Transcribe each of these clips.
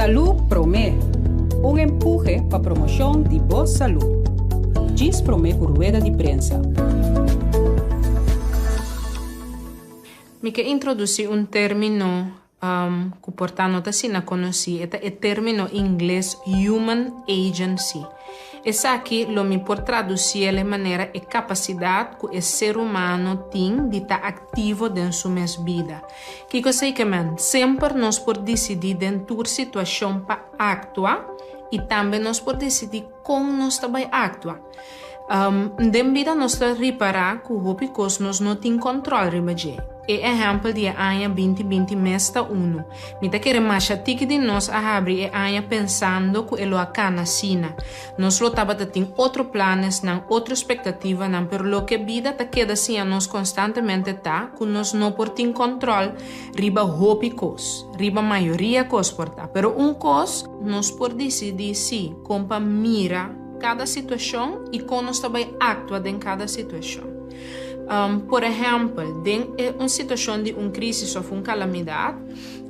Salú Promé, un empuhe pa promoshon di bo salú. Djis promé ku rueda di prensa. Mi ke introdusí un término ku por ta no ta asina konosí, e ta e término ingles human agency. Esaki lo mi por tradusiel e manera e kapasidat ku e ser humano tin di ta aktivo den su mes bida. Kiko esei ke men? Semper nos por disidí den tur situashon pa aktua i tambe nos por disidí kon nos ta bai aktua. Den bida nos ta ripará ku hopi kos nos no tin kòntròl riba dje. E ehèmpel di e aña 2020 mes ta unu. Mi ta kere masha tiki di nos a habri e aña pensando ku e lo a kana asina. Nos lo tabata tin otro planesnan, otro espektativanan, pero loke bida ta keda siña nos konstantemente ta ku nos no por tin kòntròl riba hopi kos, riba mayoria kos por ta. Pero un kos nos por disidí sí, kon pa mira. Kada situashon i kon nos ta bai aktua den kada situashon. Por ehèmpel, den un situashon di un krísis òf un kalamidat,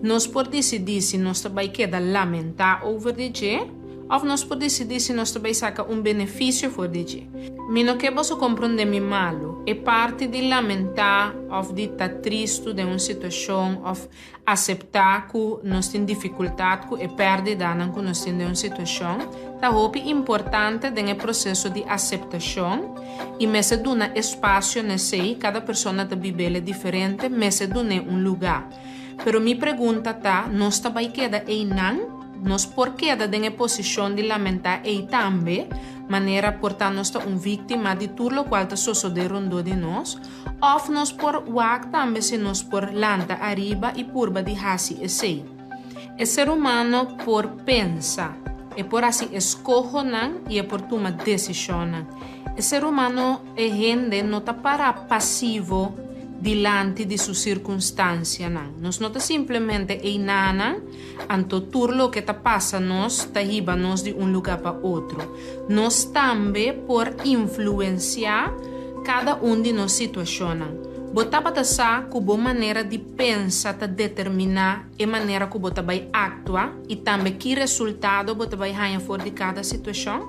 nos por disidí si nos ta bai keda lamentá over di dje òf nos por disidí si nos ta bai saka un benefisio for di dje. Mi no ke boso komprondé mi malu. E parti di lamentá òf di ta tristu den un situashon òf Aseptá ku nos tin difikultat ku e pèrdidanan ku nos tin den un situashon ta hopi importante den e proseso di aseptashon i mester duna espasio na esei, kada persona ta bib'el diferente, mester dun'é un lugá. Pero mi pregunta ta, nos ta bai keda einan? Nos por keda den e posishon di lamentá ei tambe, manera por ta nos ta un víktima di tur lokual ta sosodé rondó di nos? Òf nos por wak tambe si nos por lanta ariba i purba di hasi esei. E ser humano por pensa, e por hasi eskohonan i e por tuma desishonnan. E ser humano, e hende, no ta pará pasivo dilanti di su sirkunstansianan. Nos no ta simplemente einanan, anto tur loke ta pasa nos ta hiba nos di un lugá pa otro. Nos tambe por influensiá kada un di nos situashonnan. Bo tabata sa ku bo manera di pensa ta determiná e manera ku bo ta bai aktua i tambe ki resultado bo ta bai haña for di kada situashon?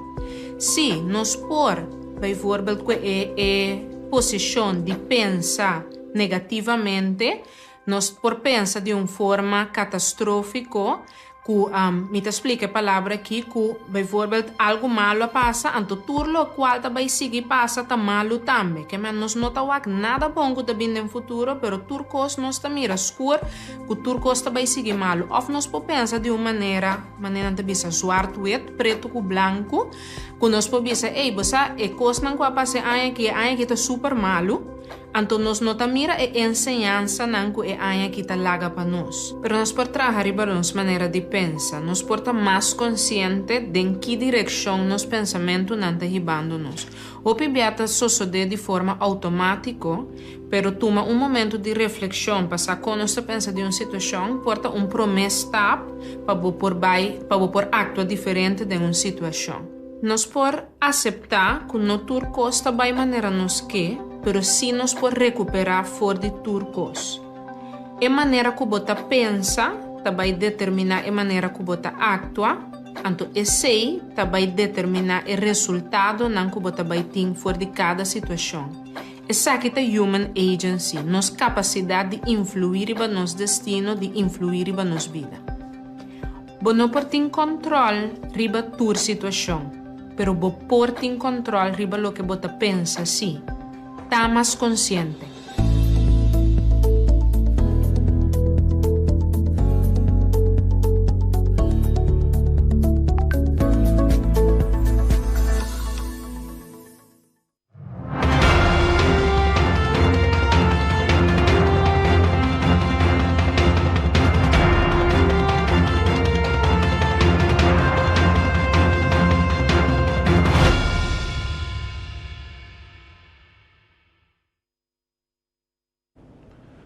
Sí, nos por, bijvoorbeeld ku e e posishon di pensa negativamente, Nos por pensa di un forma katastrófiko ku, mi ta splika e palabra aki, ku bijvoorbeeld algu malu a pasa, anto tur lokual ta bai sigui pasa ta malu tambe. Ke men nos no ta wak nada bon ku ta bin den futuro, pero tur kos nos ta mira skur ku tur kos ta bai sigui malu. Òf nos por pensa di un manera, manera nan ta bisa zwart-wit, pretu ku blanku, ku nos por bisa, ey, bo sa e kosnan ku a pasa e aña aki, e aña aki ta super malu. Anto nos no ta mira e enseñansanan ku e aña aki ta laga pa nos. Pero nos por traha riba nos manera di pensa. Nos por ta mas konsiente den ki direkshon nos pensamentunan ta hibando nos. Hopi bia ta sosodé di forma outomátiko, pero tuma un momentu di reflekshon pa sa kon nos ta pensa di un situashon por ta un promé stap pa bo por bai pa bo por aktua diferente den un situashon. Nos por aseptá ku no tur kos ta bai manera nos ke, pero sí nos por rekuperá for di tur kos. E manera ku bo ta pensa ta bai determiná e manera ku bo ta aktua, anto esei ta bai determiná e resultadonan ku bo ta bai tin for di kada situashon. Esaki ta human agency, nos kapasidat di influí riba nos destino, di influí riba nos bida. Bo no por tin kòntròl riba tur situashon, pero bo por tin kòntròl riba loke bo ta pensa sí. Ta mas konsiente.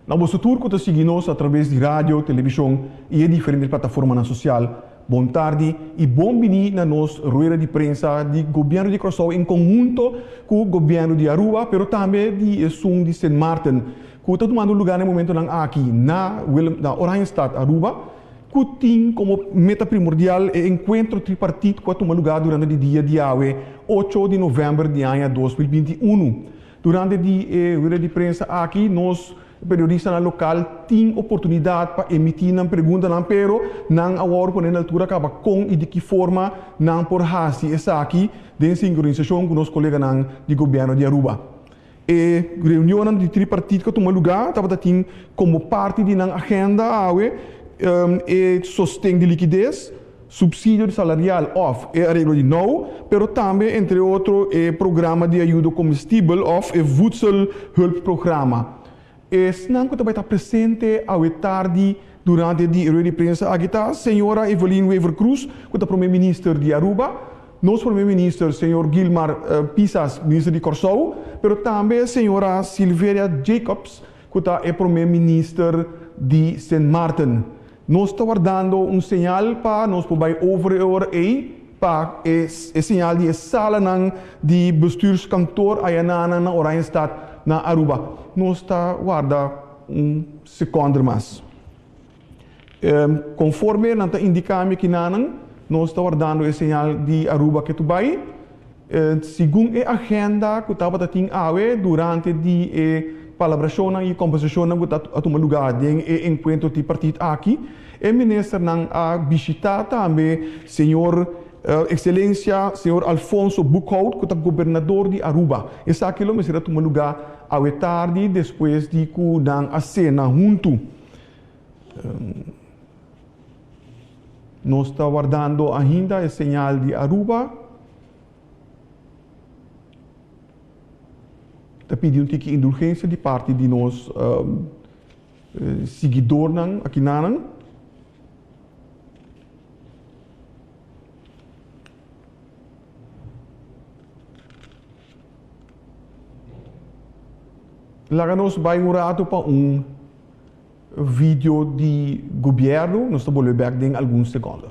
Na boso tur ku ta sigui nos a traves di radio, televishon i e diferente plataformanan sosial, bon tardi i bon bini na nos rueda di prensa di Gobièrnu di Kòrsou en konhunto ku Gobièrnu di Aruba pero tambe di esun di Sint Maarten ku ta tumando lugá na e momentonan aki na Willem na Oranjestad, Aruba. ku tin komo meta primordial e enkuentro tripartit ku a tuma lugá durante di dia di awe, ocho di novèmber di aña 2021. Durante di e rueda di prensa aki nos periodistanan lokal tin oportunidat pa emití nan preguntanan pero nan a wòrdu pone na altura kaba kon i di ki forma nan por hasi esaki den sinkronisashon ku nos koleganan di gobièrnu di Aruba. E reunionnan di tripartit ku a tuma lugá tabata tin komo parti di nan agenda awe e sosten di likides, supsidio di salarial òf e areglo di now, pero tambe entre otro e programa di ayudo komestibel òf e voedselhulpprogramma. Esnan ku ta bai ta presente awe tardi durante di e rueda di prensa aki ta señora Evelyn Wever-Croes ku ta Prome Minister di Aruba, nos Prome Minister señor Gilmar Pisas Minister di Kòrsou, pero tambe señora Silveria Jacobs ku ta e Prome Minister di Sint Maarten. Nos ta wardando un señal pa nos por bai over e ora ei pa e e señal di e salanan di bestuurskantoor ayananan na Oranjestad na Aruba. Nos ta warda un seconde mas. Conforme nan ta indica mi kinanan, nos ta wardando e señal di Aruba ke tu bai. Segun e agenda ku tabata tin awe durante di e palabrashonnan i kombersashonnan ku ta a tuma lugá den e enkuentro tripartit aki, e ministernan a bishitá tambe señor Ekselensia señor Alfonso Boekhoudt ku ta gobernador di Aruba. Esaki lo mester a tuma lugá awe tardi despues di ku nan a sena huntu. Nos ta wardando ainda e señal di Aruba. Ta pidi un tiki indulgencia di parti di nos siguidornan akinanan. Laga nos bai un rato pa un video di gobierno, nos ta bolbe bek den algun seconde.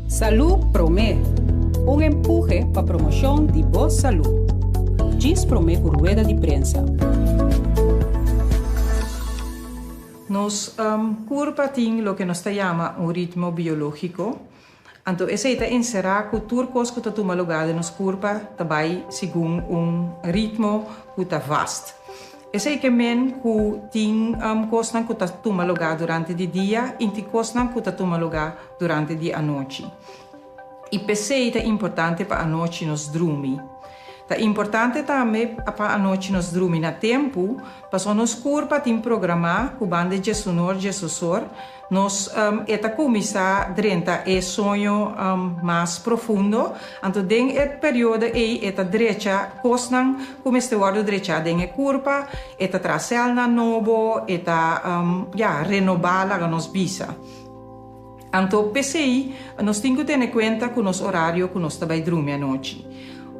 Salú Promé, un empuhe pa promoshon di bo salú. Djis promé ku rueda di prensa. Nos kurpa tin loke nos ta yama un ritmo biológiko. Anto esei ta enserá ku tur kos ku ta tuma lugá den nos kurpa ta bai segun un ritmo ku ta vast. Esei ke men ku tin kosnan ku ta tuma lugá durante di dia i tin kosnan ku ta tuma lugá durante di anochi. I p'esei ta importante pa anochi nos drumi. Ta importante tambe pa anochi nos drumi na tempu, pasobra nos kurpa tin programá ku banda di djesunor djesosor nos e ta kuminsá drenta e soño mas profundo. Anto den e periodo ei e ta drecha kosnan ku mester wòrdu drechá den e kurpa, e ta traha sèlnan nobo, e ta ya renobá laga nos bisa. Anto p'esei nos tin ku tene kuenta ku nos orario ku nos ta bai drumi anochi.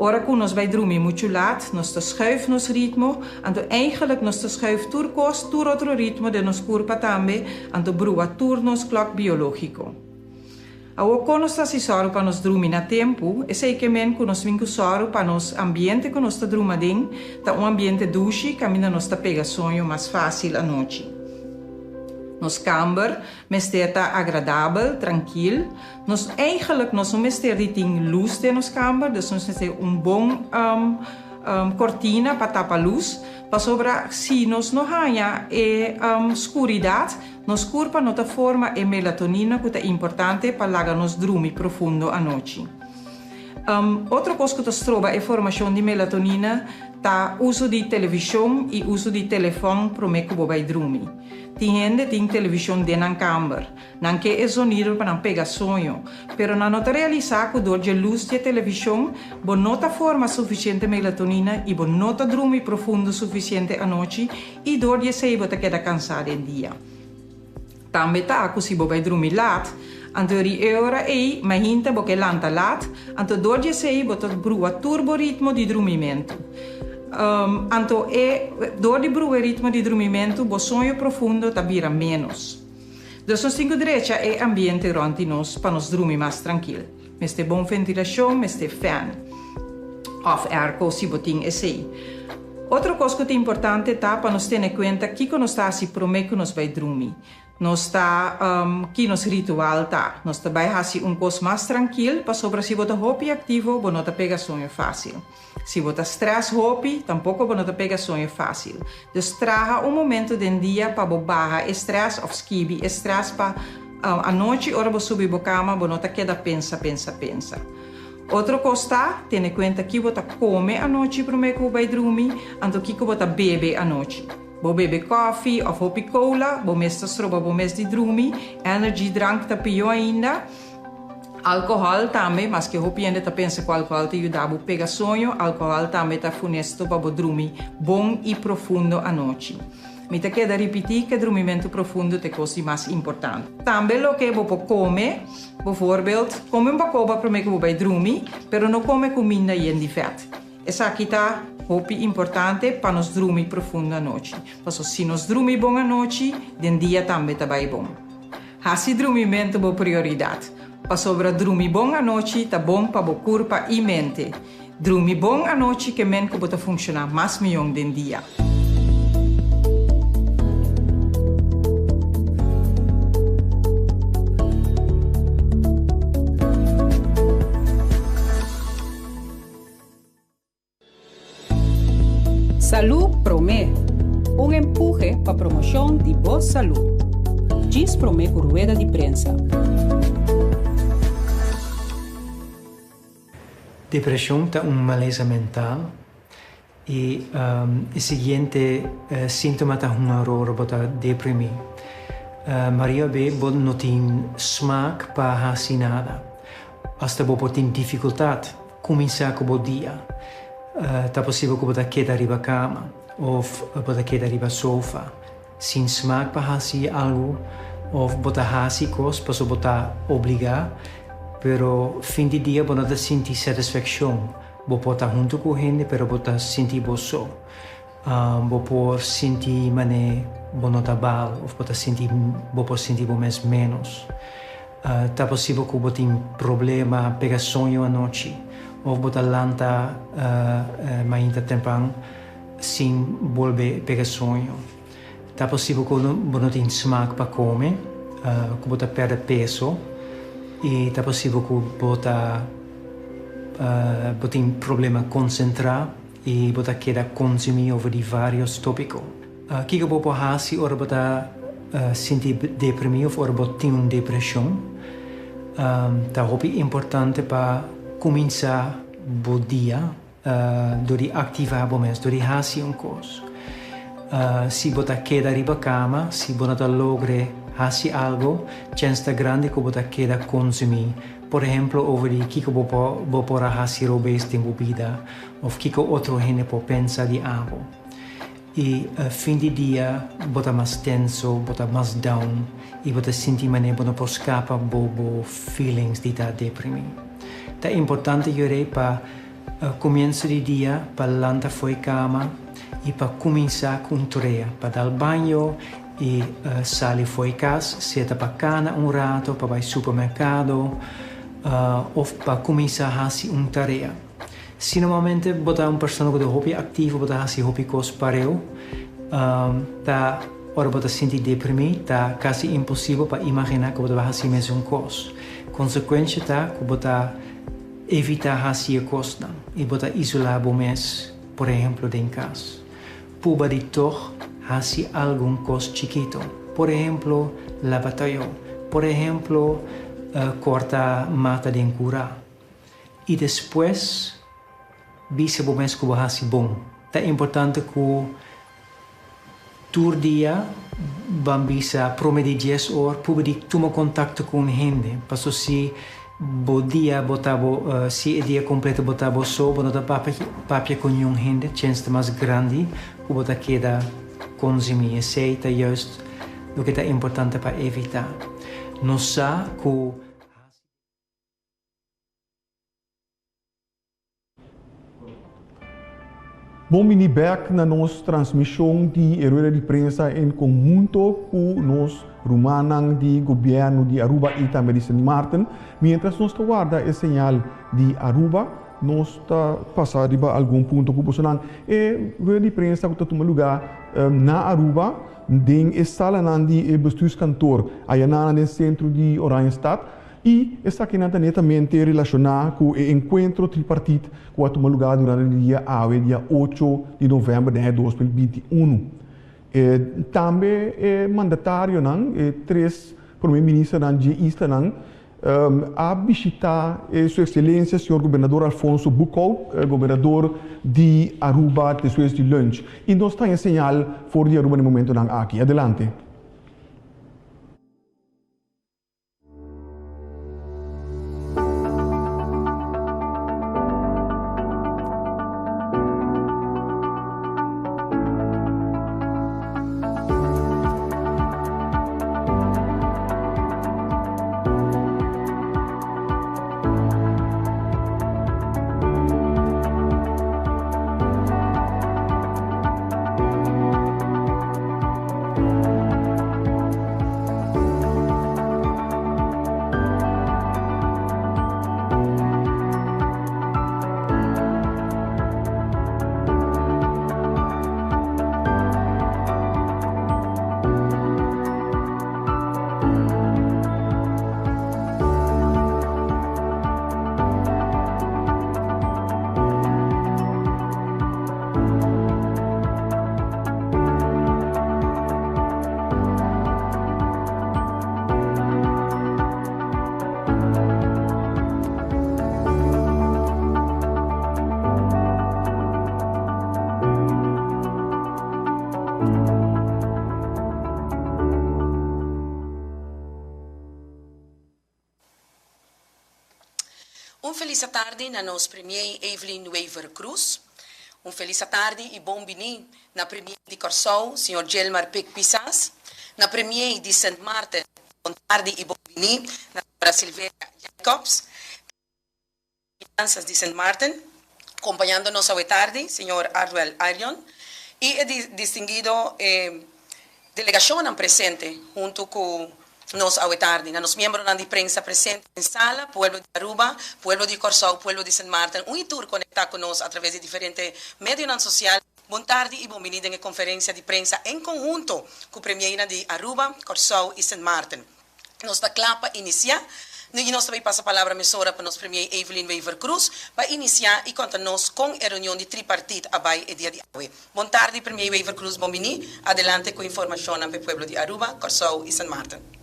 Ora ku nos bai drumi muchu lat, nos ta schuif nos ritmo, anto eigenlik nos ta schuif tur kos, tur otro ritmo den nos kurpa tambe, anto brua tur nos klòk biológiko. Awor kon nos ta hasi sòru pa nos drumi na tempu? Esei ke men ku nos bin ku sòru pa nos ambiente ku nos ta druma den ta un ambiente dushi kaminda nos ta pega soño mas fásil anochi. Nos kamber Mester ta agradabel, trankil. Nos eigenlijk nos no mester di tin lus den nos kamber, dus nos mester un bon kortina pa tapa lus, pasobra si nos no haña e skuridat, nos kurpa no ta forma e melatonina ku ta importante pa laga nos drumi profundo anochi. Otro kos ku ta stroba e formashon di melatonina ta uso di televishon i uso di telefòn promé ku bo bai drumi. Tin hende tin televishon den nan kamber. Nan ke e zonido pa nan pega soño. Pero nan no ta realisá ku dor dje lus dje televishon bo no ta forma sufisiente melatonina i bo no ta drumi profundo sufisiente anochi i dor di esei bo ta keda kansá den dia. Tambe ta ku si bo bai drumi lat, anto ri e ora ei mainta bo ke lanta lat, anto dor di esei bo ta brua tur bo ritmo di drumimentu. Anto e dor di brua e ritmo di drumimentu bo soño profundo ta bira ménos. Dus nos tin ku drecha e ambiente rònt di nos pa nos drumi mas trankil. Mester bon ventilashon, mester fèn. Òf airco si bo tin esei. Otro kos ku ta importante ta pa nos tene kuenta kiko nos ta hasi promé ku nos bai drumi. Nos ta ki nos ritual ta. Nos ta bai hasi un kos mas trankil pasobra si bo ta hopi aktivo bo no ta pega soño fásil. Si bo ta strès hopi tampoko bo no ta pega soño fásil. Dus traha un momento den dia pa bo baha e strès òf skibi e strès pa anochi ora bo subi bo kama bo no ta keda pensa pensa pensa. Otro kos ta, tene kuenta ki bo ta kome anochi promé ku bo bai drumi, anto kiko bo ta bebe anochi. Bo bebe kòfi òf hopi kola, bo mes ta stroba bo mes di drumi, energy drank ta pió ainda. Alkohòl tambe, maske hopi hende ta pensa ku alkohòl ta yuda bo pega soño, alkohòl tambe ta funesto pa bo drumi bon i profundo anochi. Mi ta keda ripití ku e drumimentu profundo ta e kos di mas importante. Tambe loke bo por kome, Bovoorbeeld, kome un bakoba promé ku bo bai drumi, pero no kome kuminda yen di vèt. Esaki ta hopi importante pa nos drumi profundo anochi. Paso si nos drumi bon anochi, den dia tambe ta bai bon. Hasi drumimentu bo prioridat, pasobra drumi bon anochi ta bon pa bo kurpa i mente. Drumi bon anochi ke men ku bo ta funshoná mas mion den dia. Salú Promé, un empuhe pa promoshon di bo salú. Djis promé ku rueda di prensa. Depresion ta un malesa mental y e siguiente sintoma ta hunga ror bo ta deprimi. Maria be bo no tin smaak pa haci nada. Hasta bo por tin dificultad cuminsa cu bo dia. Ta posibel cu bo ta keda riba cama of bo ta keda riba sofa sin smaak pa haci algo of bo ta haci cos pasobra bo ta obliga, pero fin di dia bo no ta sinti satisfaccion. Bo por ta hunto cu hende pero bo ta sinti bo so. Bo por sinti mane bo no ta bal of bo ta sinti bo por sinti bo mes menos. Ta posibel cu bo tin problema pega soño anochi of bo ta lanta mainta tempran sin bolbe pega soño. Ta posibel cu bo no tin smaak pa come, cu bo ta perde peso y ta posibel cu bo ta bo tin problema concentra y bo ta keda consumi over di varios topico. Kiko bo por hasi ora bo ta sinti deprimi of ora bo tin un depresion? Ta hopi importante pa cuminsa bo dia Dor di aktivá bo mes, dor di hasi un kos. Si bo ta keda riba kama, si bo no ta logre hasi algo, chèns ta grandi ku bo ta keda konsumí. Por ehemplo, over di kiko bo por bo por a hasi robes den bo bida òf kiko otro hende por pensa di abo. I fin di dia bo ta mas tenso, bo ta mas down i bo ta sinti manera bo no por skapa bo bo feelings di ta deprimí. Ta importante yur'é pa komienso di dia pa lanta fo'i kama i pa kuminsá ku un tarea, pa dal baño i sali fo'i kas, sea ta pa kana un rato, pa bai supermerkado òf pa kuminsá hasi un tarea. Si normalmente bo ta un persona ku ta hopi aktivo, bo ta hasi hopi kos pareu, ta ora bo ta sinti deprimí ta kasi imposibel pa imaginá ku bo ta bai hasi mesun kos. Konsekuensha ta ku bo ta evitá hasi e kosnan i bo ta isolá bo mes, por ehemplo den kas. Puba di tòg hasi algun kos chikitu, por ehemplo laba tayó, por ehemplo kòrta mata den kurá. I despues bisa bo mes ku bo hasi bon. Ta importante ku tur dia ban bisa prome di dies or pube di tuma kontakto ku un hende. Paso si bo dia bo ta bo si e dia kompleto bo ta bo so bo no ta papia papia ku niun hende chens ta mas grandi ku bo ta keda konsumí. Esei ta juist loke ta importante pa evitá. Nos sa ku. Bon bini bek na nos transmishon di e rueda di prensa en konhunto ku nos rumannan di gobièrnu di Aruba i tambe di Sint Maarten. Mientras nos ta warda e señal di Aruba. Nos ta pasa riba algun punto ku bosonan. E rueda di prensa ku ta tuma lugá na Aruba den e salanan di e bestuurskantoor ayanan den sentro di Oranjestad i esakinan ta netamente relashoná ku e enkuentro tripartit ku a tuma lugá durante di dia awe dia ocho di novèmber den aña 2021. Tambe e mandatarionan, e tres prome ministernan dje islanan, a bishita Su Excelencia Señor Gobernador Alfonso Boekhoudt, Gobernador di Aruba despues di lunch. Y nos ta haña señal for di Aruba na e momentonan aki. Adelante. Un felis atardi na nos Premier Evelyn Wever Croes. Un felis atardi y bon bini na Premier di Corsou, señor Gilmar Pik Pisas. Na Premier di Sint Maarten, bon tardi y bon bini na señora Silveria Jacobs. Finanzas di Sint Maarten, compañando nos awe tardi, señor Ardwell Irion, y e distinguido delegacionnan presente hunto cu nos awe tardi. Na nos miembronan di prensa presente den sala, pueblo di Aruba, pueblo di Corsou, pueblo di Sint Maarten, un y tur conecta cu nos a traves di diferente medionan social, bon tardi y bon bini den e conferencia di prensa en conhunto cu premiernan di Aruba, Corsou y Sint Maarten. Nos ta kla pa inisiá. I nos ta bai pasa palabra mesora pa nos Premier Evelyn Wever-Croes pa inisiá i konta nos kon e reunion di tripartit a bai e dia di awe. Bon tardi Premier Wever-Croes, bon biní. Adelante ku informashonnan pa e pueblo di Aruba, Kòrsou i San Martin.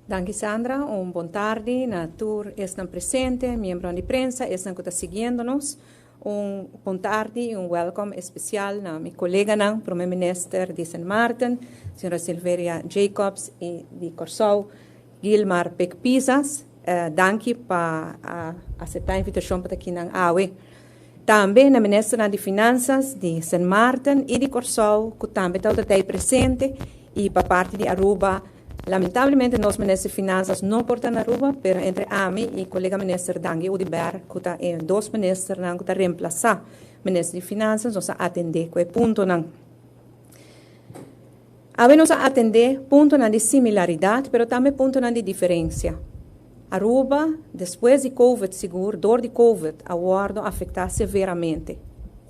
Danki Sandra, un bon tardi na tur esnan presente, miembronan di prensa, esnan ku ta siguiendo nos. Un bon tardi y un welcome especial na mi coleganan, Prome Minister di Sint Maarten, Sra. Silveria Jacobs y di Corsou, Gilmar Pik Pisas. Danki pa a acepta invitacion pa ta kinan awe. Tambe na Ministernan di Finanzas di Sint Maarten y di Corsou cu tambe tabata tey presente y pa parti di Aruba, Lamentablemente nos Minister Finanzas no por ta na Aruba, pero entre ami y colega Minister Dangui Oduber, cu ta e dos ministernan cu ta reemplaza Minister di Finanzas, nos a atende cu e puntonan. Awe nos a atende puntonan di similaridad, pero tambe puntonan di diferencia. Aruba, despues di Covid sigur, door di Covid, a wordo afecta severamente.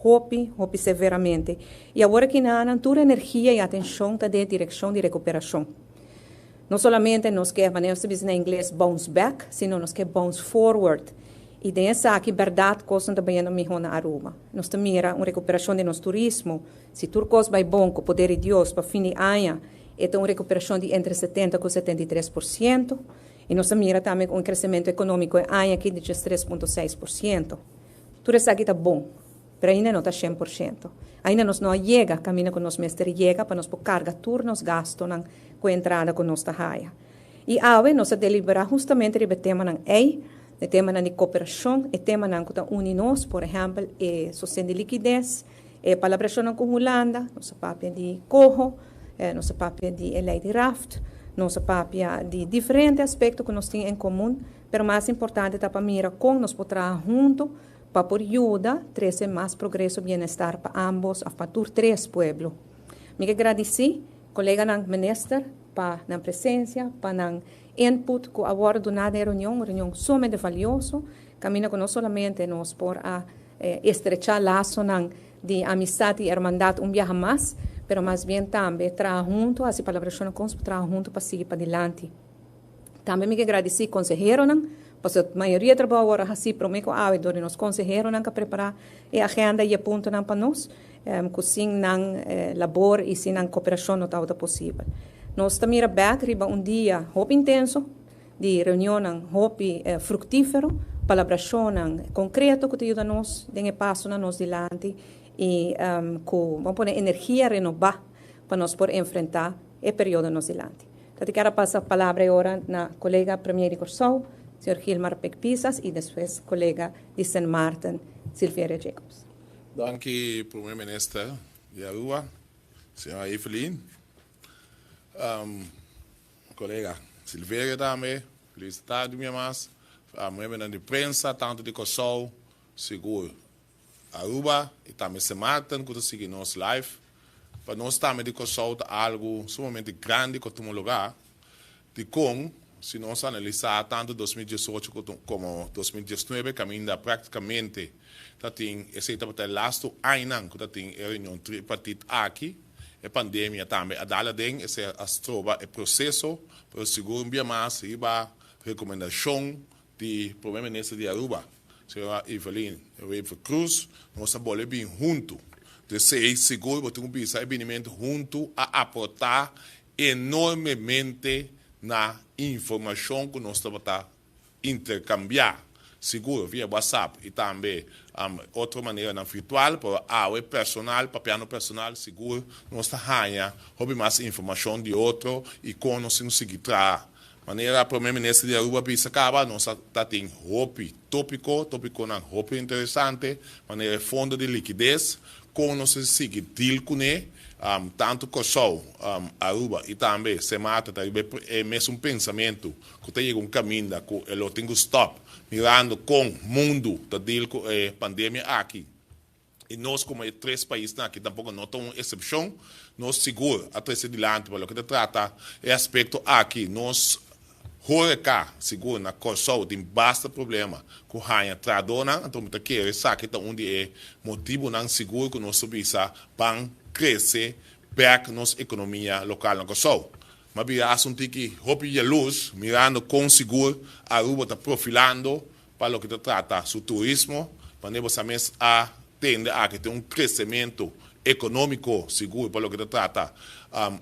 Hopi, hopi severamente. Y awor aki nanan tur energia y atencion ta den e direccion di recuperacion. No solamente nos ke, manera nos ta bisa na ingles, bounce back, sino nos ke bounce forward. Y den esaki, berdad, cosnan ta bayendo miho na Aruba. Nos ta mira un recuperacion di nos turismo. Si tur cos bay bon, cu poder di Dios, pa fin di aña, e ta un recuperacion di entre 70 cu 73%. I nos a mira tambe ku un kresementu ekonómiko e aña aki di djes 3.6%. Tur esaki ta bon, pero ainda no ta 100%. Ainda nos no a yega kaminda ku nos mester yega pa nos por karga tur nos gastunan ku e entrada ku nos ta haya. I awe nos a deliberá hustamente riba e temanan ei, e temanan di koperashon, e temanan ku ta uni nos, por ehèmpel e sosten di likides, e palabrashonnan ku Hulanda, nos a papia di koho, nos a papia di e lei di raft, nos a papia di diferente aspekto ku nos tin en komun, pero mas importante ta pa mira kon nos por traha huntu pa por yuda trese mas progreso bienestar pa ambos òf pa tur tres pueblo. Mi ke gradisí koleganan minister pa nan presensia, pa nan input ku a wòrdu duná den e reunion, un reunion sumamente valioso. Kaminda ku no solamente nos por a estrechá lasonan di amistat i hermandat un biaha mas, pero mas bien tambe traha huntu, hasi palabrashonnan kon nos por traha huntu pa sigui padilanti. Tambe mi ke gradisí konseheronan, pasobra mayoria trabou awor a hasi promé ku awe dor di nos konseheronan ku a prepará e agenda i e puntonan pa nos, ku sin nan labor i sin nan koperashon no tabata posibel. Nos ta mira bèk riba un dia hopi intenso di reunionnan hopi fruktífero, palabrashonnan konkreto ku ta yuda nos den e pasonan nos dilanti i ku, bo pone, energia renobá pa nos por enfrentá e periodo nos dilanti. Ta kier a pasa palabra e ora na kolega Premier di Kòrsou, señor Gilmar Pik Pisas i despues kolega di Sint Maarten, Silveria Jacobs. Danki Prome Minister di Aruba, señora Evelyn. Kolega Silveria tambe, felis tardi un bia mas. Miembronan di prensa tantu di Kòrsou, sigur Aruba i tambe Sint Maarten ku ta sigui nos live. Pa nos tambe di Kòrsou ta algu sumamente grandi ku a tuma lugá. Dikon? Si nos analisá tantu 2018 komo 2019 kaminda práktikamente ta tin esei tabata e lastu añanan ku ta tin e reunion tripartit aki. E pandemia tambe a dal aden, esei a stroba e proseso, pero sigur un bia mas riba rekomendashon di Prome Minister di Aruba, señora Evelyn Wever Croes, nos a bolbe bin huntu. Esei sigur bo tin ku bisa e binimentu huntu a aportá enormemente na informashon ku nos tabata interkambiá, sigur via WhatsApp i tambe otro maneranan virtual, pero awe personal, papiando personal, sigur nos ta haña hopi mas informashon di otro i kon nos tin ku sigui traha. Manera Prome Minister di Aruba bisa caba, nos a ta tin hopi topico, topiconan hopi interesante, manera e fondo di liquidez, con nos ta sigui deal cune, tanto Corsou, Aruba y tambe Sint Maarten ta riba e mesun pensamento cu ta yega un caminda cu e lo tin cu stop mirando con mundo ta deal cu e pandemia aki. I nos komo e tres paisnan aki tampoko no ta un eksepshon. Nos sigur a trese dilanti pa loke ta trata e aspekto aki. Nos horeca sigur na Kòrsou tin basta problema ku haña trahadónan, anto mi ta kere esaki ta un di e motibunan sigur ku nos ta bisa ban krese bèk nos ekonomia lokal na Kòrsou. M'a bira hasta un tiki hopi yalurs mirando kon sigur Aruba ta profilando Pa loke ta trata su turismo, manera bo sa mes a tende aki tin un kresementu ekonómiko sigur pa loke ta trata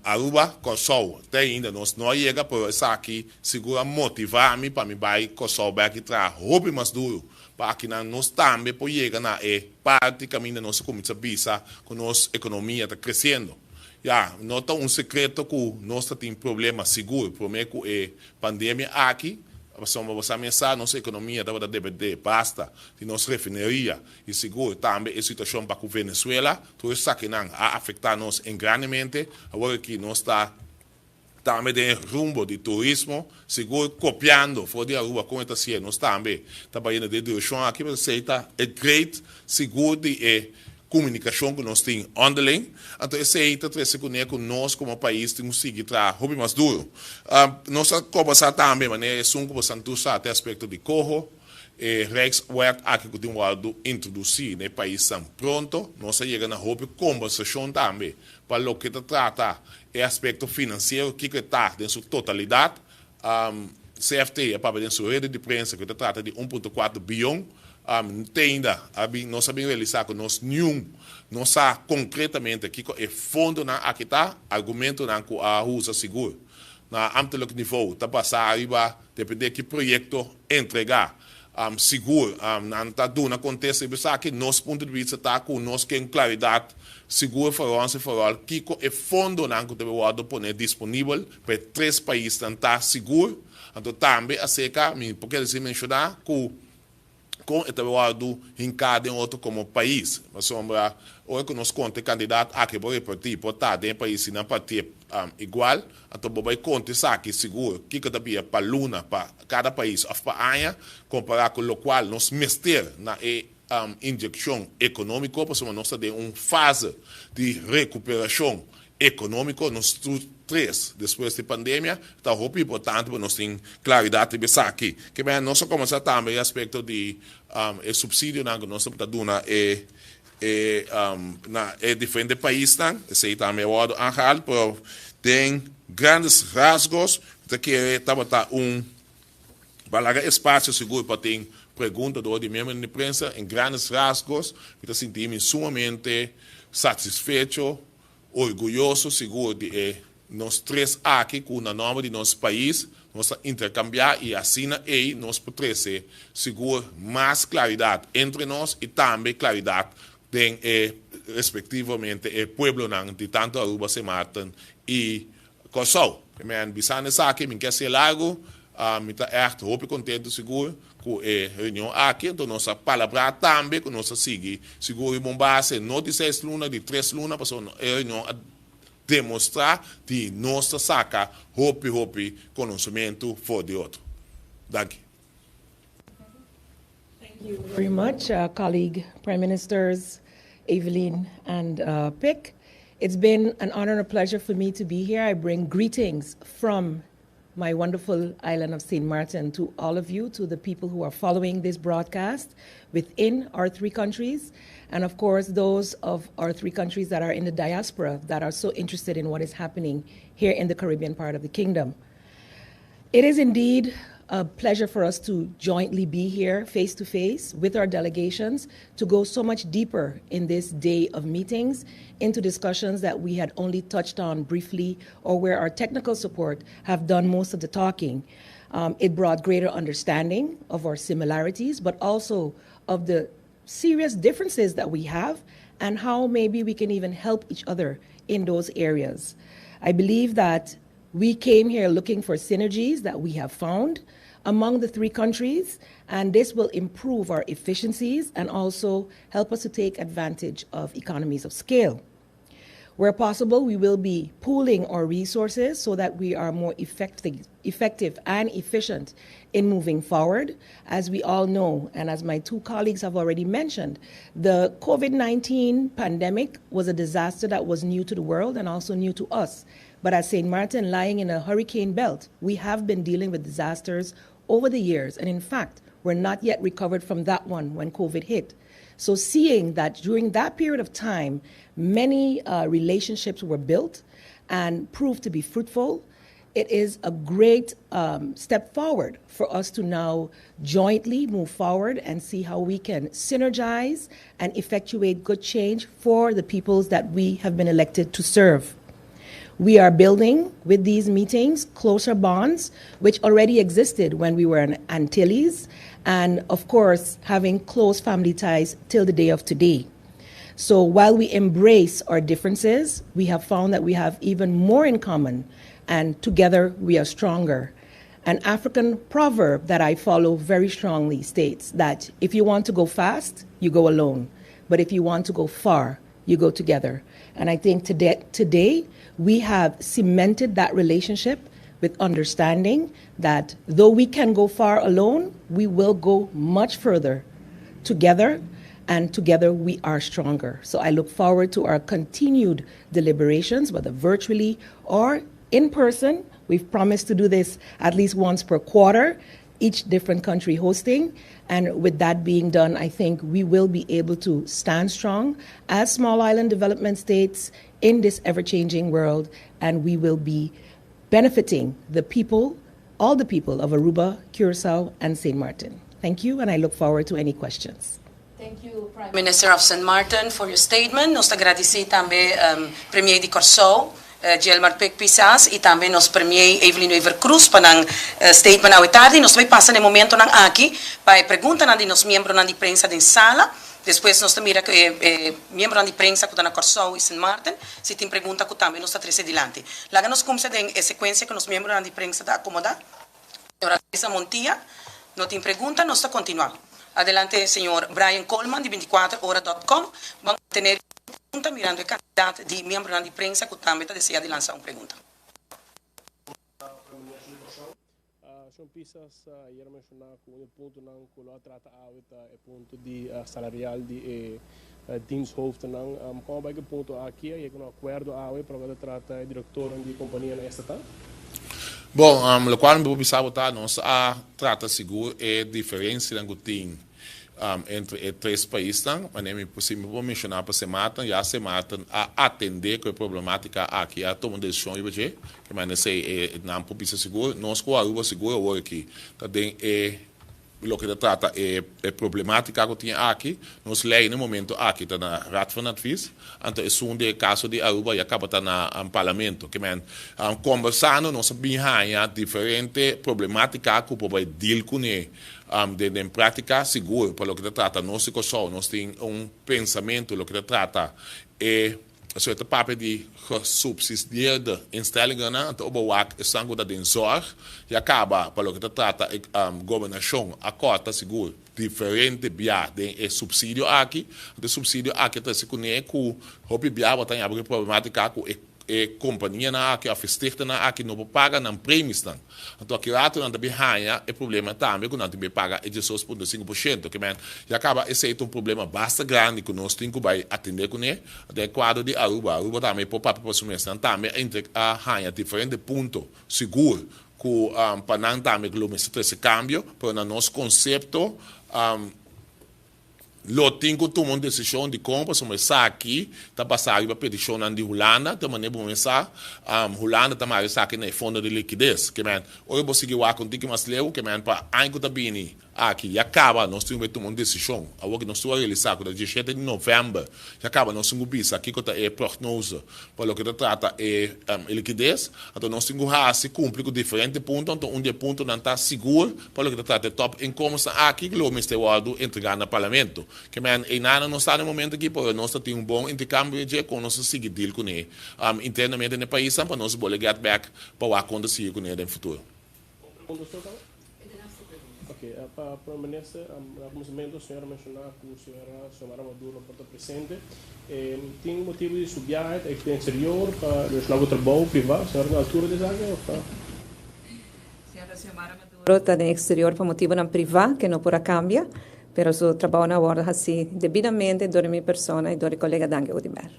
Aruba, Kòrsou te ainda nos no a yega pero esaki sigur a motivá mi pa mi bai Kòrsou bèk i traha hopi mas duru pa akinan nos tambe por yega na e parti kaminda nos a kuminsá bisa ku nos ekonomia ta kresiendo. Ya, no ta un sekreto ku nos ta tin problema sigur promé ku e pandemia aki, pasobra bo sa mes sa nos ekonomia tabata dependé basta di nos refineria i sigur tambe e situashon pa ku Venezuela, tur esakinan a afektá nos en grandemente. Awor aki nos ta tambe den e rumbo di turismo, sigur kopiando for di Aruba kon e ta hasié, nos tambe ta bayendo den e direkshon aki, pasobra esei ta e great sigur di e Komunikashon ku nos tin onderling, anto esei ta trese kuné ku nos komo pais tin ku sigui traha hopi mas duru. Nos a kòmbersá tambe manera esun ku bosan tur sa te aspekto di koho, e Rijkswet aki ku tin wòrdu introdusí na e paisnan pronto. Nos a yega na hopi kòmbersashon tambe pa loke ta trata e aspekto finansiero, kiko e ta den su totalidat. CFT a papia den su rede di prensa ku ta trata di 1.4 bion. Te ainda a bin nos a bin realisá ku nos niun no sa konkretamente kiko e fondonan aki ta. Argumentonan ku a usa sigur na ambtelijk niveau ta basá riba dependé ki proyekto entregá. Sigur nan ta duna kontesta riba esaki. Nos punto di bista ta ku nos ke un klaridat sigur for ons en for all kiko e fondonan ku ta bin wòrdu pone disponibel Pa e tres paisnan ta sigur. Anto tambe aserka mi por kere sin menshoná ku kon e ta wòrdu hinká den otro komo pais. Pasobra ora ku nos konta e kandidat aki por repartí por ta den e pais si nan partié igual, anto bo bai konta esaki sigur kiko ta bia pa luna pa kada pais òf pa aña kompará ku lokual nos mester na e inyekshon ekonómiko pasobra nos ta den un fase di rekuperashon. ekonómiko nos tur tres despues di pandemia, ta hopi importante pa nos tin klaridat riba esaki. Ke manera nos a komensá tambe e aspekto di e supsidionan ku nos ta duna e e na e diferente paisnan, esei tambe a wòrdu aangehaald, pero den grandes rasgos mi ta kere tabata un pa laga espasio sigur pa tin pregunta dor di miembronan di prensa. En grandes rasgos mi ta sinti mi sumamente satisfecho, orguyoso sigur di e nos tres aki ku na nòmber di nos pais nos ta interkambiá i asina ei nos por trese sigur mas klaridat entre nos i tambe klaridat den e respektivamente e pueblonan di tantu Aruba, Sint Maarten i Kòrsou. Men bisando esaki mi ke hasié largu, mi ta ègt hopi kontentu sigur ku e reunion aki, anto nos a palabrá tambe ku nos a sigui sigur riba un base no di seis luna, di tres luna, pasobra e reunion a demostrá di nos ta saka hopi hopi konosementu for di otro. Danki. Thank you very much, colleague Prime Ministers Evelyn and Pik. It's been an honor and a pleasure for me to be here. I bring greetings from my wonderful island of St. Martin to all of you, to the people who are following this broadcast within our three countries, and of course, those of our three countries that are in the diaspora that are so interested in what is happening here in the Caribbean part of the kingdom. It is indeed a pleasure for us to jointly be here face to face with our delegations to go so much deeper in this day of meetings into discussions that we had only touched on briefly or where our technical support have done most of the talking. It brought greater understanding of our similarities, but also of the serious differences that we have and how maybe we can even help each other in those areas. I believe that we came here looking for synergies that we have found among the three countries, and this will improve our efficiencies and also help us to take advantage of economies of scale. Where possible, we will be pooling our resources so that we are more effective, effective and efficient in moving forward. As we all know, and as my two colleagues have already mentioned, the COVID 19 pandemic was a disaster that was new to the world and also new to us. But as St. Martin lying in a hurricane belt, we have been dealing with disasters over the years. And in fact, we're not yet recovered from that one when COVID hit. So, seeing that during that period of time, many relationships were built and proved to be fruitful, it is a great step forward for us to now jointly move forward and see how we can synergize and effectuate good change for the peoples that we have been elected to serve. We are building with these meetings closer bonds, which already existed when we were in Antilles, and of course, having close family ties till the day of today. So while we embrace our differences, we have found that we have even more in common, and together we are stronger. An African proverb that I follow very strongly states that if you want to go fast, you go alone. But if you want to go far, you go together. And I think today, today we have cemented that relationship with understanding that though we can go far alone, we will go much further together, and together we are stronger. So I look forward to our continued deliberations, whether virtually or in person. We've promised to do this at least once per quarter, each different country hosting. And with that being done, I think we will be able to stand strong as small island development states in this ever changing world, and we will be benefiting the people, all the people of Aruba, Curacao, and St. Martin. Thank you, and I look forward to any questions. Thank you, Prime Minister of St. Martin, for your statement. Nos ta gradisí tambe Premier di Kòrsou, Gilmar Pik Pisas, i tambe nos Premier Evelyn Wever-Croes pa nan statement awe tardi. Nos ta bai pasa na e momentonan aki pa e preguntanan di nos miembronan di prensa den sala. Despues nos ta mira ku e miembronan di prensa ku ta na Kòrsou i Sint Maarten si tin pregunta ku tambe nos ta trese dilanti. Laga nos kumsa den e sekuensia ku nos miembronan di prensa ta akomodá. Señora Teresa Montilla no tin pregunta, nos ta kontinuá. Adelante señor Brian Coleman di 24 ora dot com. Ban tener pregunta mirando e kantidat di miembronan di prensa ku tambe ta desea di lansa un pregunta. Señor Pisas ayera menshoná ku un di e puntonan ku lo a trata awe ta e punto di salarial di e diensthoofdennan. Kon a bai ku e punto aki? A yega un akuerdo awe pa loke ta trata e direktornan di e kompanianan estatal? Bon, lokual mi por bisa bo ta nos a trata sigur e diferensianan ku tin entre e tres paisnan. Manera mi por si mi por menshoná pa Sint Maarten, ya Sint Maarten a atendé ku e problematika aki, a tuma un desishon riba dje. Ke manera esei e nan por bisa sigur. Nos ku Aruba sigur awor aki ta den e loke ta trata e problematika ku tin aki. Nos lei na e momento aki ta na Raad van Advies, anto esun di e kaso di Aruba ya kaba ta na Parlamento. Ke men kombersando nos a bin haña diferente problematika ku por bai deal kuné den den práktika. Sigur pa loke ta trata nos di Kòrsou nos tin un pensamentu loke ta trata e Pasobra e ta papia di gesubsidieerde instellingennan, anto oba wak esnan ku ta den zorg ya kaba pa loke ta trata e gobernashon a kòrta sigur diferente bia den e supsidio aki. Anto e supsidio aki a trese kuné ku hopi bia bo ta haña bo ku e problematika ku e e kompanianan aki òf e stichtingnan aki no por paga nan premisnan. Anto aki rato nan ta bin haña e problema tambe ku nan tin bin paga e 12.5%. Ke men ya kaba esei ta un problema basta grandi ku nos tin ku bai atendé kuné. Den e kuadro di Aruba, Aruba tambe por papia pa su mes. Nan tambe a intre a haña diferente punto sigur ku pa nan tambe lo mester trese kambio, pero na nos konsepto lo tin ku tuma un desishon di kon pasobra esaki ta basá riba petishonnan di Hulanda. Te manera bo mes sa, Hulanda ta mara esaki na e fondo di likides. Ke men, ora bo sigui wak un tiki mas leu, ke men pa aña ku ta bini aki ya kaba nos tin ku bai tuma un desishon. Awor ku nos tur a realisá ku ta diesshete di novèmber ya kaba nos tin ku bisa kiko ta e prognose pa loke ta trata e likides. Anto nos tin ku hasi kumpli ku diferente punto. Anto un di e puntonan ta sigur Pa loke ta trata e top inkomensnan aki lo mester wòrdu entregá na Parlamento. Ke men einan no sta na e momento aki pero nos ta tin un bon interkambio dje kon nos ta sigui deal kuné internamente na e paisnan pa nos bole get back pa wak kon ta sigui kuné den futuro. Un pregunta so kaba? Ok, pa Prome Minister, na kuminsamentu señor a menshoná ku señora Xiomara Maduro por ta presente. Tin motibu di su biahe ta den eksterior pa relashoná ku trabou privá? Señora ta na altura di esaki òf ta? Señora Xiomara Maduro ta den exterior pa motibonan priva ke no por a cambia, pero su trabounan a wordo haci debidamente dor di mi persona y dor di colega Danke Oduber.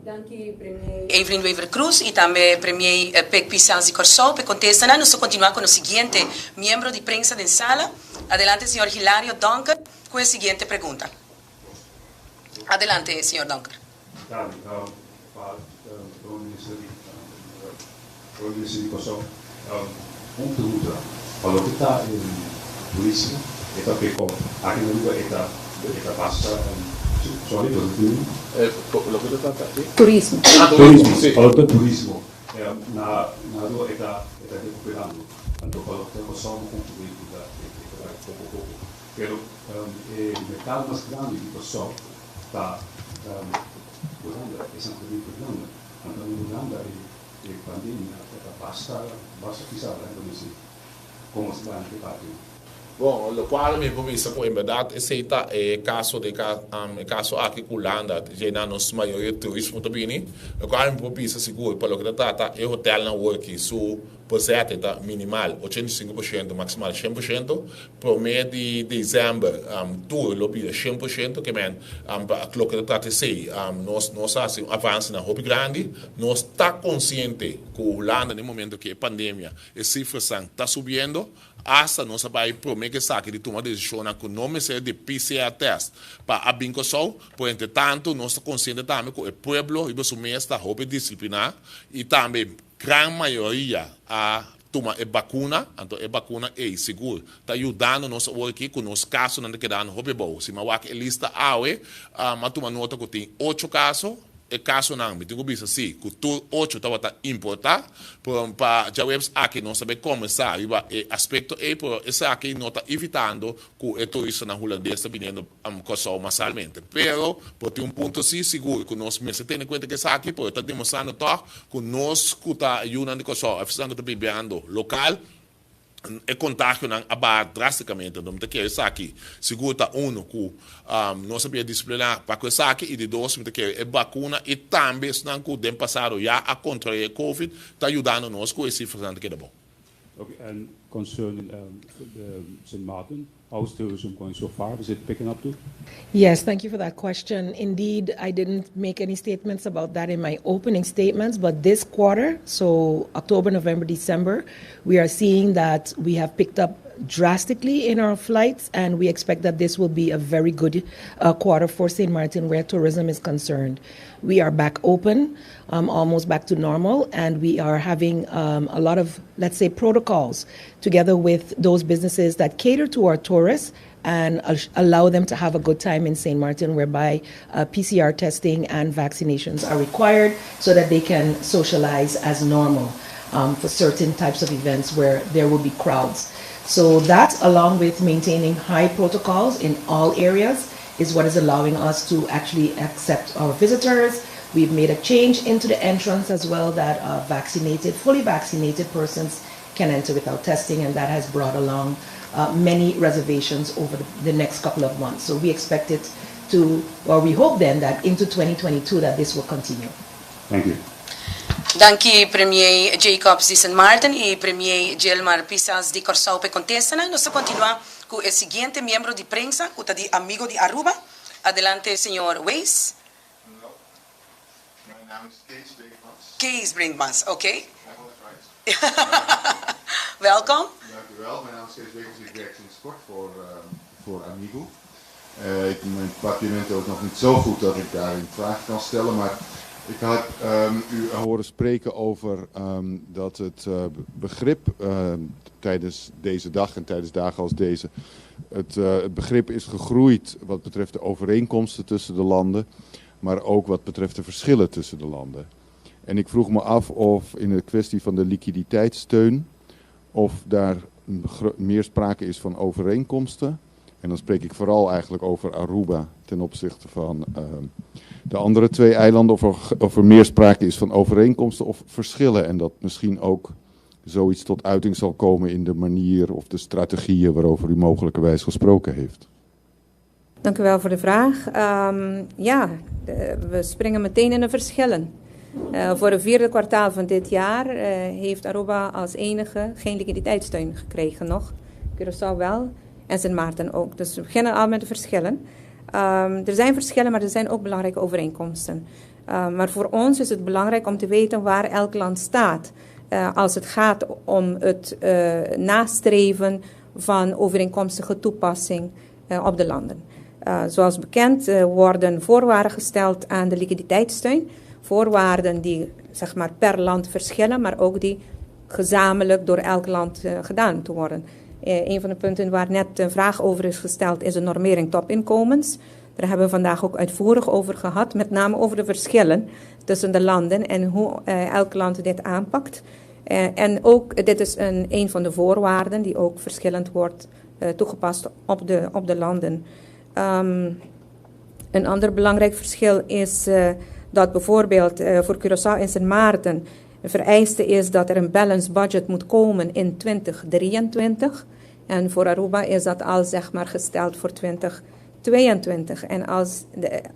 Danki Premier Evelyn Wever-Croes y tambe Premier Pik Pisas di Kòrsou p'e kontestanan. Nos ta kontinuá ku nos siguiente miembro di prensa den sala. Adelante señor Hilario Donker ku e siguiente pregunta. Adelante señor Donker. Danki pa Prome Minister di Prome Minister di Kòrsou. Un pregunta, pa loke ta e turismo e ta pekò aki na Aruba e ta e ta basta sorry bo ta tende? Loke ta trata e? Turismo. Ah turismo si. Pa loke ta turismo na na Aruba e ta e ta rekuperando anto pa loke ta Kòrsou bo kontribuí ku ta e ta bai poko poko pero e merkado mas grandi di Kòrsou ta Hulanda, esnan ku ta bin Hulanda, anto na Hulanda e pandemia ta basta basta pisá, laga mi disi, komo si bani ke parti. Bon, lokual mi por bisa ku en bèrdat esei ta e kaso di e kaso aki ku Hulanda, dje nan nos mayoria turismo ta bini, lokual mi por bisa sigur pa loke ta trata e hotelnan awor aki su Bezette ta minimal, 85%, maximal 100%. Prome di december tur lo bira 100%, ke men pa loke ta trata esei nos nos a hasi un avansenan hopi grandi. Nos ta konsiente ku Hulanda den momento ku e pandemia e sifrasan ta subiendo, hasta nos a bai prome ku esaki di tuma desishonnan ku no mester di PCR test pa a bin Kòrsou, por entre tanto nos ta konsiente tambe ku e pueblo riba su mes ta hopi disipliná i tambe Gran mayoria a tuma e bakuna, anto e bakuna ei sigur ta yudando nos awor aki ku nos kasonan ta kedando hopi abou. Si mi a wak e lista awe, mi a tuma nota ku tin ocho kaso, e kasonan mi tin ku bisa si ku tur ocho tabata importá, pero pa djaweps aki nos ta bay komensá riba e aspekto ei, pero esaki no ta evitando ku e turistanan hulandes ta biniendo Kòrsou masalmente. Pero por tin un punto si sigur ku nos mester tene kuenta ku esaki, pero ta demostrando tòg ku nos ku ta yunan di Kòrsou òf esnan ku ta bibiando lokal, e kontagionan a baha drástikamente. Anto mi ta kere esaki sigur ta uno ku nos a bira disipliná pa ku esaki i di dos mi ta kere e bakuna i tambe esnan ku den pasado ya a kontraé e covid ta yudando nos ku e sifranan ta keda bon. Okay, and concerning the St. Martin, how is tourism going so far? Is it picking up too? Yes, thank you for that question. Indeed, I didn't make any statements about that in my opening statements, but this quarter, so October, November, December, we are seeing that we have picked up drastically in our flights, and we expect that this will be a very good quarter for St. Martin where tourism is concerned. We are back open, almost back to normal, and we are having a lot of, let's say, protocols together with those businesses that cater to our tourists and allow them to have a good time in St. Martin, whereby PCR testing and vaccinations are required so that they can socialize as normal for certain types of events where there will be crowds. So that, along with maintaining high protocols in all areas, is what is allowing us to actually accept our visitors. We've made a change into the entrance as well that vaccinated, fully vaccinated persons can enter without testing, and that has brought along many reservations over the next couple of months. So we expect it to, or we hope then that into 2022 that this will continue. Thank you. Danki Premier Jacobs di Sint Maarten y Premier Gilmar Pisas di Corsou p'e contestanan. Nos ta continua cu e siguiente miembro di prensa cu ta di Amigo di Aruba. Adelante señor Weis. No. Mijn naam is Kees Brinkmans. Kees Brinkmans, oké. Welkom. Dank u wel. Mijn naam is Kees Brinkmans. Ik werk sinds kort voor Amigo. Ik, mijn papiamento is nog niet zo goed dat ik daarin vragen kan stellen, maar ik had u horen spreken over dat het begrip tijdens deze dag en tijdens dagen als deze, het begrip is gegroeid wat betreft de overeenkomsten tussen de landen, maar ook wat betreft de verschillen tussen de landen. En ik vroeg me af of in de kwestie van de liquiditeitssteun, of daar meer sprake is van overeenkomsten. En dan spreek ik vooral eigenlijk over Aruba ten opzichte van de andere twee eilanden. Of er meer sprake is van overeenkomsten of verschillen. En dat misschien ook zoiets tot uiting zal komen in de manier of de strategieën waarover u mogelijkerwijs gesproken heeft. Dank u wel voor de vraag. Ja, we springen meteen in de verschillen. Voor het vierde kwartaal van dit jaar heeft Aruba als enige geen liquiditeitssteun gekregen nog. Curaçao wel en Sint Maarten ook. Dus we beginnen al met de verschillen. Er zijn verschillen, maar er zijn ook belangrijke overeenkomsten. Maar voor ons is het belangrijk om te weten waar elk land staat. Als het gaat om het nastreven van overeenkomstige toepassing op de landen. Zoals bekend worden voorwaarden gesteld aan de liquiditeitssteun. Voorwaarden die zeg maar, per land verschillen, maar ook die gezamenlijk door elk land gedaan moeten worden. Een van de punten waar net een vraag over is gesteld is de normering topinkomens. Daar hebben we vandaag ook uitvoerig over gehad, met name over de verschillen tussen de landen en hoe elk land dit aanpakt. En ook, dit is een van de voorwaarden die ook verschillend wordt toegepast op de landen. Een ander belangrijk verschil is dat bijvoorbeeld voor Curaçao en Sint Maarten een vereiste is dat er een balanced budget moet komen in 2023. En voor Aruba is dat al zeg maar gesteld voor 2022. En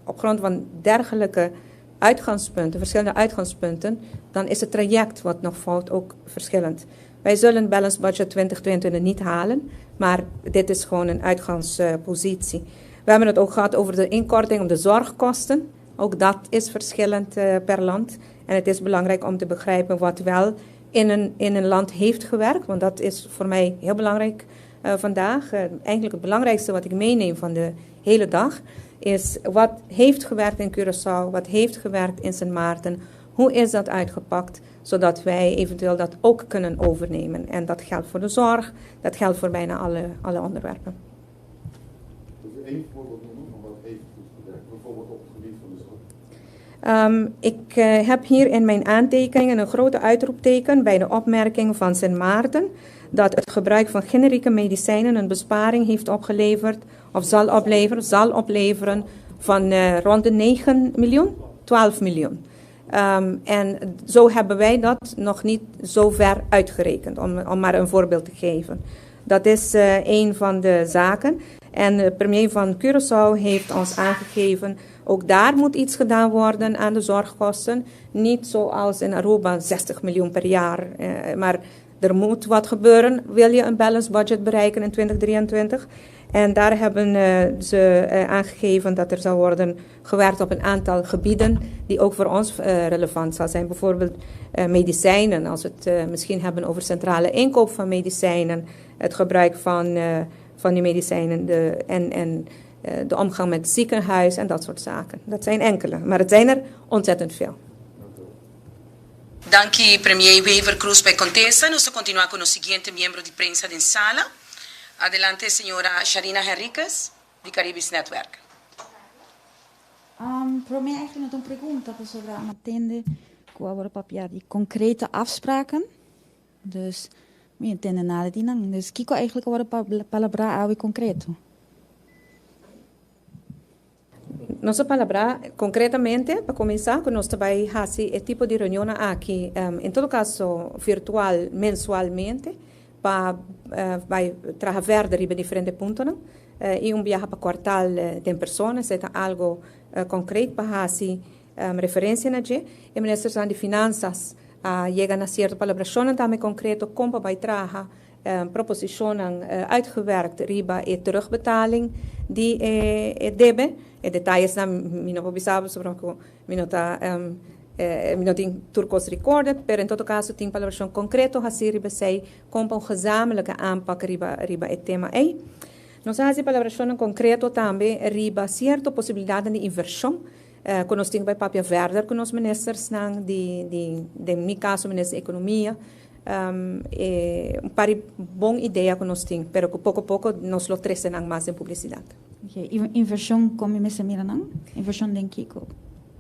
op grond van dergelijke uitgangspunten, verschillende uitgangspunten, dan is het traject wat nog volgt ook verschillend. Wij zullen balanced budget 2022 niet halen, maar dit is gewoon een uitgangspositie. We hebben het ook gehad over de inkorting op de zorgkosten. Ook dat is verschillend per land. En het is belangrijk om te begrijpen wat wel in een land heeft gewerkt. Want dat is voor mij heel belangrijk vandaag. Eigenlijk het belangrijkste wat ik meeneem van de hele dag is wat heeft gewerkt in Curaçao, wat heeft gewerkt in Sint Maarten. Hoe is dat uitgepakt, zodat wij eventueel dat ook kunnen overnemen. En dat geldt voor de zorg, dat geldt voor bijna alle onderwerpen. Kunt u één voorbeeld noemen van wat heeft goed gewerkt? Bijvoorbeeld op het gebied van de zorg. Ik heb hier in mijn aantekeningen een grote uitroepteken bij de opmerking van Sint Maarten dat het gebruik van generieke medicijnen een besparing heeft opgeleverd of zal opleveren van rond de 9 miljoen, 12 miljoen. En zo hebben wij dat nog niet zo ver uitgerekend, om maar een voorbeeld te geven. Dat is een van de zaken. En de premier van Curaçao heeft ons aangegeven, ook daar moet iets gedaan worden aan de zorgkosten. Niet zoals in Aruba 60 miljoen per jaar, maar Er moet wat gebeuren, wil je een balanced budget bereiken in 2023. En daar hebben ze aangegeven dat er zal worden gewerkt op een aantal gebieden die ook voor ons relevant zal zijn. Bijvoorbeeld medicijnen, als we het misschien hebben over centrale inkoop van medicijnen, het gebruik van die medicijnen en de omgang met het ziekenhuis en dat soort zaken. Dat zijn enkele, maar het zijn er ontzettend veel. Danki, Premier Wever Croes, pa kontestá. Nos ta kontinuá ku e siguiente miembro di prensa den sala. Adelante, señora Sharina Henriquez, di Caribisch Netwerk. Pa mi eigenlijk un pregunta sobre m'a tende ku awor papia di concrete afspraken. Dus mi no a tende nada di nan. Dus kiko eigenlijk awor palabrá awe konkreto? Nos a palabrá konkretamente, pa kuminsá, ku nos ta bai hasi e tipo di reunion aki, en todo kaso virtual, mensualmente, pa bai traha verder riba diferente puntonan, i un biaha pa kwartal den persona, esei ta algu konkreto pa hasi referensia na dje. E minister di Finansa a yega na sierto palabrashon tambe konkreto kon pa bai traha proposishon uitgewerkt riba e terugbetaling di e debe. E detayenan mi no por bisa sobre ku mi no ta mi no tin tur kos recorded, pero en todo kaso tin palabrashon konkreto hasi riba esei kon pa un gezamenlijke aanpak riba e tema ei. Nos a hasi palabrashon konkreto tambe riba sierto posibilidat di invershon ku nos tin bai papia verder ku nos ministernan di, den mi kaso, minister di Ekonomia, un par bon idea ku nos tin, pero ku poko poko nos lo trese mas den publisidat. Okay. Invershon kon mi mester mira nan? Invershon den kiko?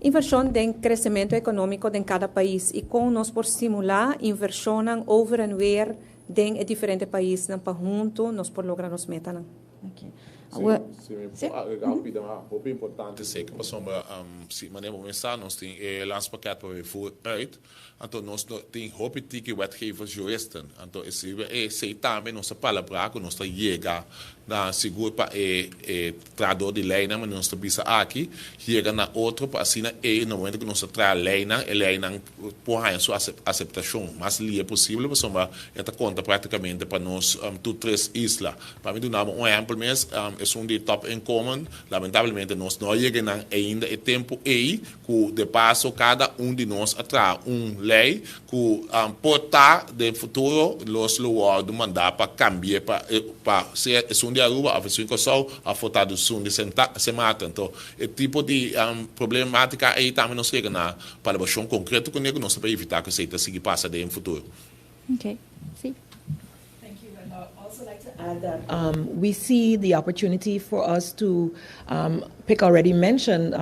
Invershon den kresementu ekonómiko den kada pais i kon nos por stimulá invershon over en weer den diferente paisnan pa huntu nos por logra nos metanan. Okay. Si, si, rápido, hopi importante zeker pasobra si manera kuminsá nos tin e landspakket pa vervoer uit, anto nos tin hopi tiki wetgevers juristen, anto esei tambe nos a palabrá ku nos ta yega na sigur pa e trahadó di leinan, ma nos ta bisa aki yega na otro pa asina e no momento ku nos ta traha leinan, e leinan por haña su aseptashon mas lihe posibel, pasobra e ta konta práktikamente pa nos tur tres isla. Pa mi duna un ehèmpel mes, esun di top inkomen, lamentablemente nos no a yega nan ainda e tempu ei, ku de paso kada un di nos a traha un lei ku por ta den futuro nos lo wòrdu mandá pa kambia pa sea esun di Aruba òf esun di Kòrsou òf por ta esun di Sint Maarten. Anto e tipo di problemátika ei tambe nos yega na palabrashon konkreto kuné ku nos ta por evitá ku esei ta sigui pasa den futuro. Okay, si. Thank you. I'd also like to add that we see the opportunity for us to, Pik already mentioned,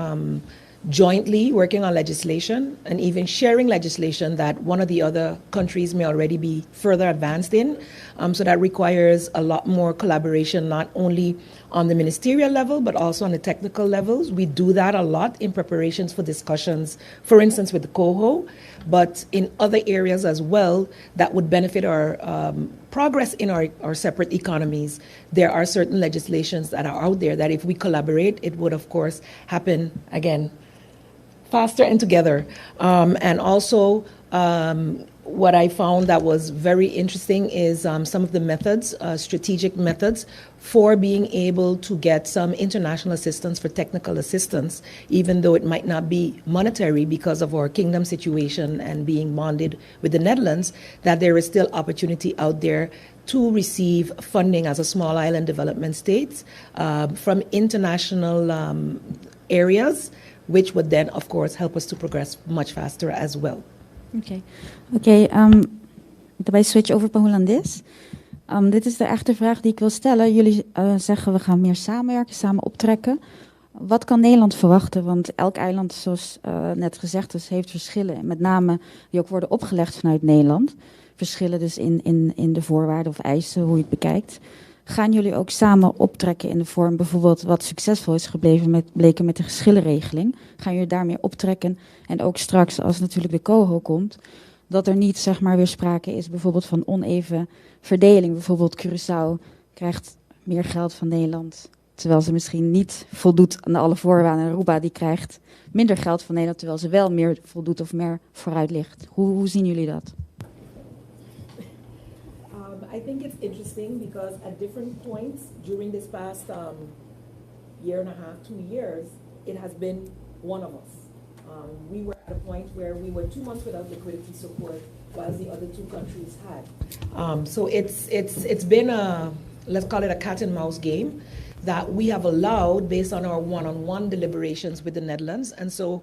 jointly working on legislation and even sharing legislation that one of the other countries may already be further advanced in. So that requires a lot more collaboration, not only on the ministerial level, but also on the technical levels. We do that a lot in preparations for discussions, for instance, with the COHO, but in other areas as well that would benefit our progress in our separate economies. There are certain legislations that are out there that if we collaborate, it would, of course, happen again faster and together. And also, what I found that was very interesting is some of the methods, strategic methods, for being able to get some international assistance for technical assistance, even though it might not be monetary because of our kingdom situation and being bonded with the Netherlands, that there is still opportunity out there to receive funding as a small island development state from international areas, which would then, of course, help us to progress much faster as well. Oké, daarbij switch over pa Hulandes. Dit is de echte vraag die ik wil stellen. Jullie zeggen: we gaan meer samenwerken, samen optrekken. Wat kan Nederland verwachten? Want elk eiland, zoals net gezegd is, heeft verschillen. Met name die ook worden opgelegd vanuit Nederland. Verschillen dus in de voorwaarden of eisen, hoe je het bekijkt. Gaan jullie ook samen optrekken in de vorm bijvoorbeeld wat succesvol is gebleven met, bleken met de geschillenregeling? Gaan jullie daarmee optrekken? En ook straks als natuurlijk de COHO komt, dat er niet, zeg maar, weer sprake is bijvoorbeeld van oneven verdeling. Bijvoorbeeld Curaçao krijgt meer geld van Nederland, terwijl ze misschien niet voldoet aan alle voorwaarden. En Aruba die krijgt minder geld van Nederland, terwijl ze wel meer voldoet of meer vooruit ligt. Hoe zien jullie dat? I think it's interesting because at different points during this past year and a half, 2 years, it has been one of us. We were at a point where we were 2 months without liquidity support, whilst the other two countries had. So it's been a, let's call it, a cat and mouse game that we have allowed based on our one-on-one deliberations with the Netherlands. And so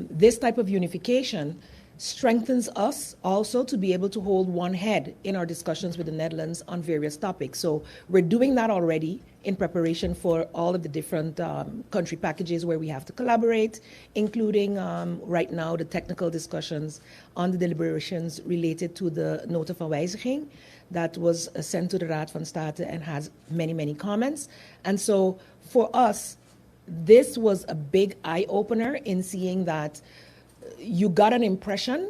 this type of unification strengthens us also to be able to hold one head in our discussions with the Netherlands on various topics. So we're doing that already in preparation for all of the different country packages where we have to collaborate, including right now the technical discussions on the deliberations related to the Nota van Wijziging that was sent to the Raad van State and has many, many comments. And so for us, this was a big eye opener in seeing that you got an impression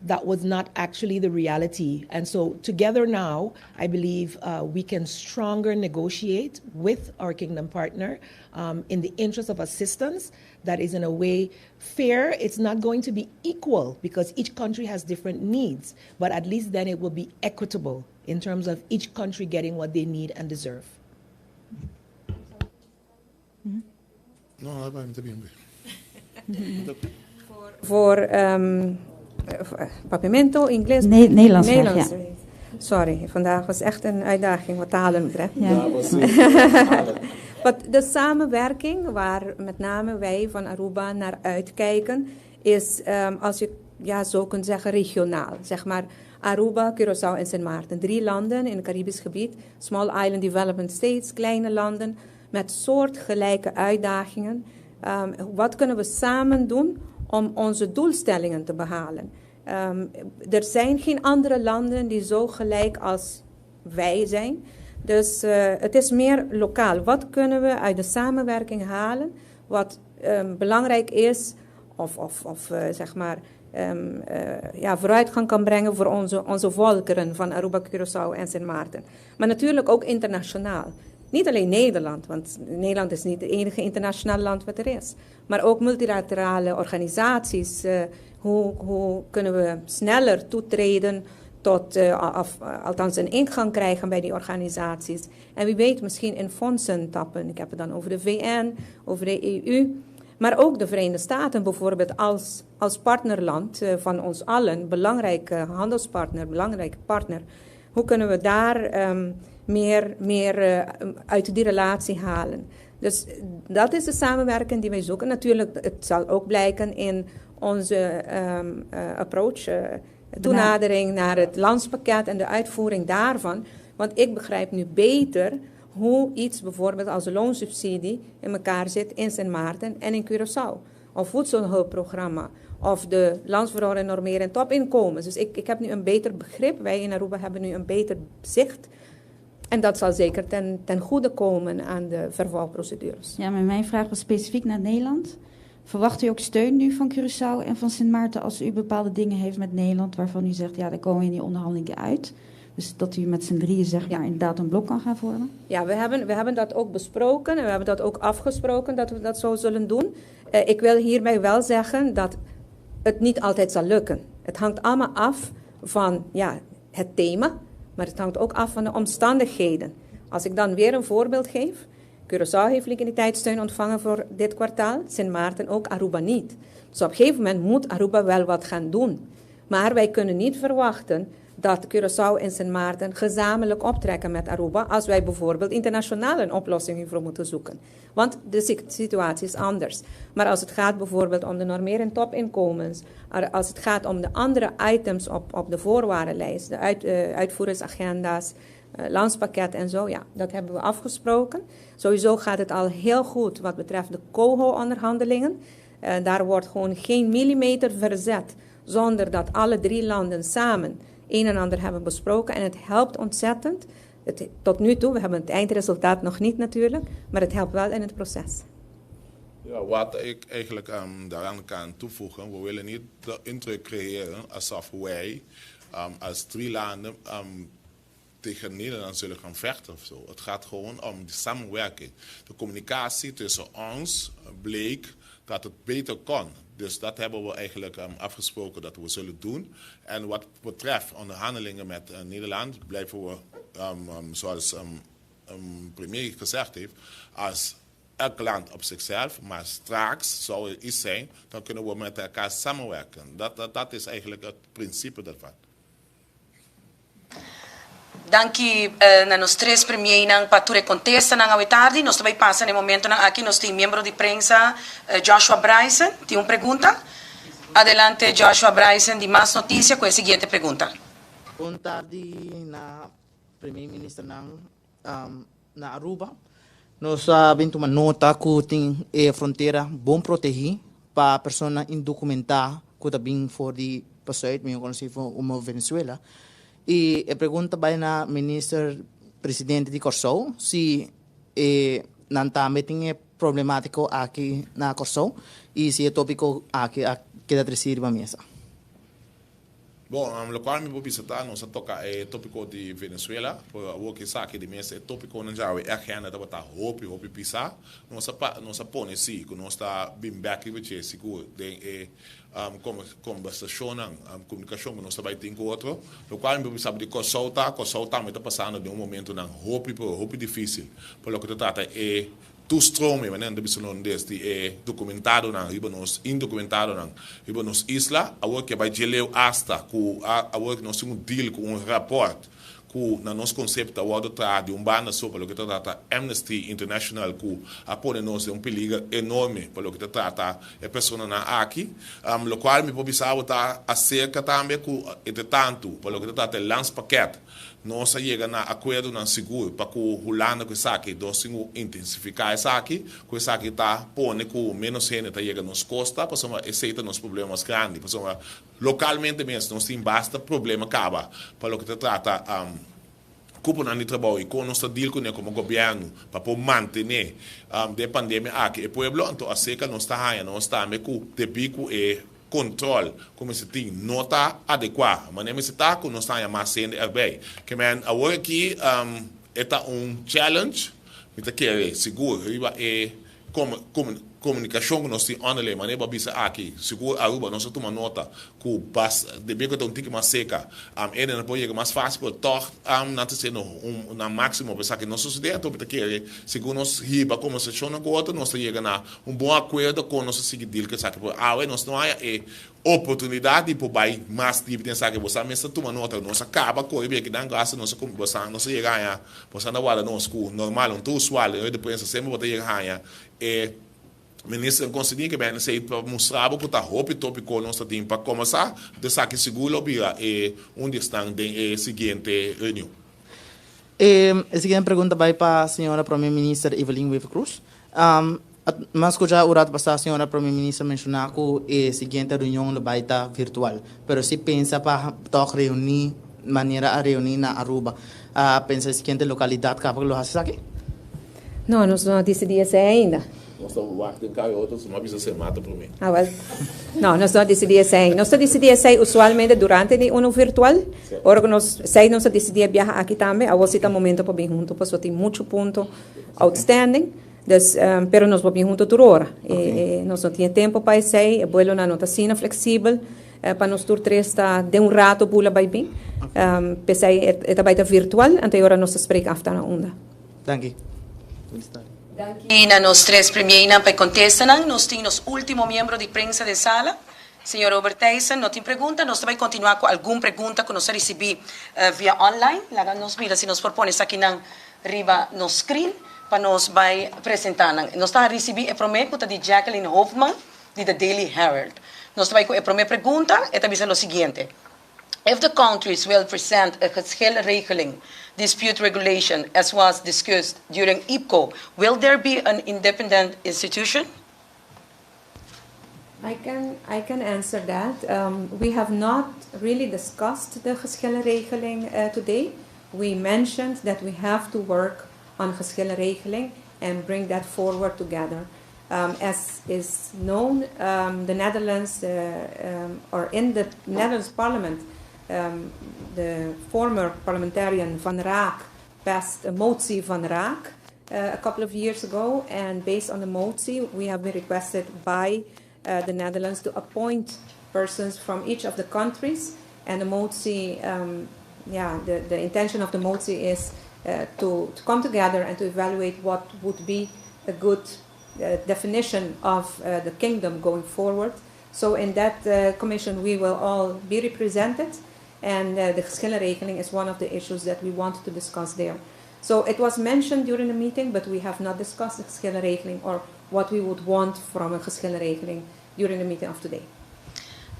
that was not actually the reality. And so together now, I believe we can stronger negotiate with our kingdom partner in the interest of assistance that is in a way fair. It's not going to be equal because each country has different needs, but at least then it will be equitable in terms of each country getting what they need and deserve. No, dat ta bien. Voor Papiamento, Ingles? Nee, Nederlands. Nederlands. Ja. Sorry, vandaag was echt een uitdaging wat talen betreft. Ja. Wat de samenwerking waar met name wij van Aruba naar uitkijken, is als je, ja, zo kunt zeggen, regionaal. Zeg maar Aruba, Curaçao en Sint Maarten. Drie landen in het Caribisch gebied. Small Island Development States, kleine landen met soortgelijke uitdagingen. Wat kunnen we samen doen om onze doelstellingen te behalen? Er zijn geen andere landen die zo gelijk als wij zijn. Dus het is meer lokaal. Wat kunnen we uit de samenwerking halen? Wat belangrijk is, of zeg maar, ja, vooruitgang kan brengen voor onze volkeren van Aruba, Curaçao en Sint Maarten. Maar natuurlijk ook internationaal. Niet alleen Nederland, want Nederland is niet het enige internationaal land wat er is. Maar ook multilaterale organisaties. Hoe kunnen we sneller toetreden tot, of, althans een ingang krijgen bij die organisaties. En wie weet misschien in fondsen tappen. Ik heb het dan over de VN, over de EU. Maar ook de Verenigde Staten bijvoorbeeld als partnerland van ons allen, belangrijke handelspartner, belangrijke partner. Hoe kunnen we daar meer uit die relatie halen? Dus dat is de samenwerking die wij zoeken. Natuurlijk, het zal ook blijken in onze approach, toenadering naar het landspakket en de uitvoering daarvan. Want ik begrijp nu beter hoe iets bijvoorbeeld als de loonsubsidie in elkaar zit in Sint Maarten en in Curaçao. Of voedselhulpprogramma. Of de landsverhouding normeren en topinkomens. Dus ik heb nu een beter begrip. Wij in Aruba hebben nu een beter zicht. En dat zal zeker ten goede komen aan de vervolgprocedures. Ja, maar mijn vraag was specifiek naar Nederland. Verwacht u ook steun nu van Curaçao en van Sint Maarten als u bepaalde dingen heeft met Nederland waarvan u zegt, ja, daar komen we in die onderhandelingen uit? Dus dat u met z'n drieën, zeg maar, inderdaad een blok kan gaan vormen? Ja, we hebben dat ook besproken en we hebben dat ook afgesproken dat we dat zo zullen doen. Ik wil hierbij wel zeggen dat het niet altijd zal lukken. Het hangt allemaal af van, ja, het thema, maar het hangt ook af van de omstandigheden. Als ik dan weer een voorbeeld geef. Curaçao heeft liquiditeitssteun ontvangen voor dit kwartaal, Sint Maarten ook, Aruba niet. Dus op een gegeven moment moet Aruba wel wat gaan doen. Maar wij kunnen niet verwachten dat Curaçao en Sint Maarten gezamenlijk optrekken met Aruba als wij bijvoorbeeld internationaal een oplossing hiervoor moeten zoeken. Want de situatie is anders. Maar als het gaat bijvoorbeeld om de normering topinkomens, als het gaat om de andere items op de voorwaardenlijst, de uitvoeringsagenda's, landspakket en zo, ja, dat hebben we afgesproken. Sowieso gaat het al heel goed wat betreft de COHO-onderhandelingen. Daar wordt gewoon geen millimeter verzet zonder dat alle drie landen samen een en ander hebben besproken. En het helpt ontzettend. Tot nu toe, we hebben het eindresultaat nog niet natuurlijk, maar het helpt wel in het proces. Ja, wat ik eigenlijk daaraan kan toevoegen, we willen niet de indruk creëren alsof wij als drie landen tegen Nederland zullen gaan vechten of zo. Het gaat gewoon om de samenwerking. De communicatie tussen ons bleek dat Dat het beter kon. Dus dat hebben we eigenlijk afgesproken dat we zullen doen. En wat betreft onderhandelingen met Nederland, blijven we, zoals premier gezegd heeft, als elk land op zichzelf, maar straks zou er iets zijn, dan kunnen we met elkaar samenwerken. Dat is eigenlijk het principe daarvan. Danki na nos tres premiernan pa tur e contestanan awe tardi. Nos ta bay pasa na e momentonan aki. Nos tin miembro di prensa Joshua Bryson tin un pregunta. Adelante Joshua Bryson di Mas Noticia cu e siguiente pregunta. Bon tardi na Premier Ministernan na Aruba. Nos a bin tuma nota cu tin e frontera bon protegi pa persona indocumentá cu ta bin for di Pazuid, mihor conoci como Venezuela. Y e pregunta bay na Minister Presidente di Corsou si e nan tambe tin e problematico aki na Corsou y si e topico aki a keda treci riba mesa. Bon, locual mi por bisa ta, nos a toca e topico di Venezuela, pero awor cu esaki di mes e topiconan djawe e agenda tabata hopi, hopi pisa. Nos a pa, nos a pone si cu nos ta bin bek riba dje sigur den e combersacionnan, comunicacion cu nos ta bay tin cu otro. Locual mi por bisa di Corsou ta, Corsou tambe ta pasando den un momentonan hopi, pero hopi dificil pa loke ta trata e Toestrooming, manera nan ta bisa Holandes, di e documentadonan riba nos, indocumentadonan riba nos isla, awor ke bai dje leu asta ku awor nos tin un deal ku un rapport ku na nos konsepto a wordo traha di un banda so pa loke ta trata Amnesty International ku a pone nos den un peliger enorme pa loke ta trata e personanan aki. Lokual mi por bisa bo ta aserka tambe ku entretantu pa loke ta trata e landspakket Nos a yega na akuerdonan sigur pa ku Hulanda ku esaki, nos tin ku intensifiká esaki, ku esaki ta pone ku ménos hende ta yega nos kosta, pasobra esei ta nos problema mas grandi, pasobra lokalmente mes nos tin basta problema kaba pa loke ta trata kuponan di trabou i kon nos ta deal kuné komo gobièrnu pa por mantené den e pandemia aki e pueblo, anto aserka nos ta haña nos tambe ku debí ku e Control cu mester tin no ta adecua. Manera mester ta cu nos ta haña mas hende erbij. Ke men awor aki e ta un challenge, mi ta kere sigur riba e comunicacion cu nos tin onderling. Manera bo a bisa aki, sigur Aruba nos a tuma nota cu bas debia cu e ta un tiki mas seca, hende nan por yega mas facil pero toch nan ta haciendo nan maximo pa esaki no sucede. Anto mi ta kere segun nos hiba conversacionnan cu otro nos ta yega na Un bon akuerdo kon nos a sigui deal ku esaki, pero awe nos no haña e oportunidat di por bai mas dip den esaki. Bo sa mester tuma nota, nos a kaba kore bien kinan ku asta nos a bo sa nos a yega haña, bo sa na warda nos ku normal un tur usual den rueda di prensa semper bo ta yega haña e ministernan konserní ke bini esei pa mustra bo ku ta hopi topiko nos ta tin pa kombersá, anto esaki sigur lo bira e un di esnan den e siguiente reunion. E siguiente pregunta bai pa señora Prome Minister Evelyn Wever-Croes. Mi a skucha un rato pasá señora Prome Minister menshoná ku e siguiente reunion lo bai ta virtual. Pero si pensa pa tòg reuní manera a reuní na Aruba, a pensa e siguiente lokalidat kaba ku lo hasi esaki? No, nos no a disidí esei ainda. Nos ta wak den kai otro, su no a bisa esei mata promé. Ah, wèl. No, nos no a disidí esei. Nos ta disidí esei usualmente durante di unu virtual. Ora ku nos, esei nos a disidí e biaha aki tambe. Awor si ta momento pa bin huntu pasobra tin muchu punto outstanding. Dus, pero nos por bin huntu tur ora. E, nos no tin e tempo pa esei, e buelonan no ta asina flexibel pa nos tur tres ta den un rato bula bai bin. P'esei e ta bai ta virtual, anto e ora nos ta spreek af ta na unda. Danki. Danki na nos tres premiernan pa e contestanan. Nos tin nos ultimo miembro di prensa den sala, señor Robert Thijssen. No tin pregunta. Nos ta bai continua cu algun pregunta cu nos a ricibi via online. Laga nos mira si nos por pone esakinan riba nos screen pa nos bai presenta nan. Nos ta ricibi e prome cu ta di Jacqueline Hoofman di The Daily Herald. Nos ta bai cu e prome pregunta, e ta bisa lo siguiente, If the countries will present a geschilregeling, dispute regulation, as was discussed during IPCO, will there be an independent institution? I can, I can answer that. We have not really discussed the geschillenregeling today. We mentioned that we have to work on geschillenregeling and bring that forward together. As is known, the Netherlands, or in the Netherlands parliament, the former parliamentarian Van Raak passed a motie Van Raak. a couple of years ago, and based on the motie, we have been requested by the Netherlands to appoint persons from each of the countries. And the motie, yeah, the intention of the motie is to come together and to evaluate what would be a good definition of the kingdom going forward. So in that commission, we will all be represented, and the geschillenregeling is one of the issues that we want to discuss there. So it was mentioned during the meeting, but we have not discussed the geschillenregeling or what we would want from a geschillenregeling during the meeting of today.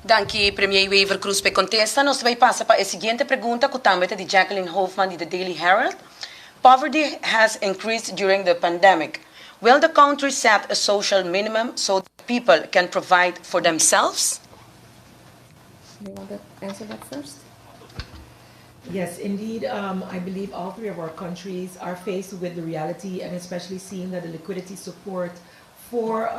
Danki, Premier Wever Croes, pa kontestá. Nos ta bai pasa pa e siguiente pregunta, ku tambe ta di Jacqueline Hofman di The Daily Herald. Poverty has increased during the pandemic. Will the country set a social minimum so that people can provide for themselves? Do you want to answer that first? Yes, indeed. I believe all three of our countries are faced with the reality, and especially seeing that the liquidity support for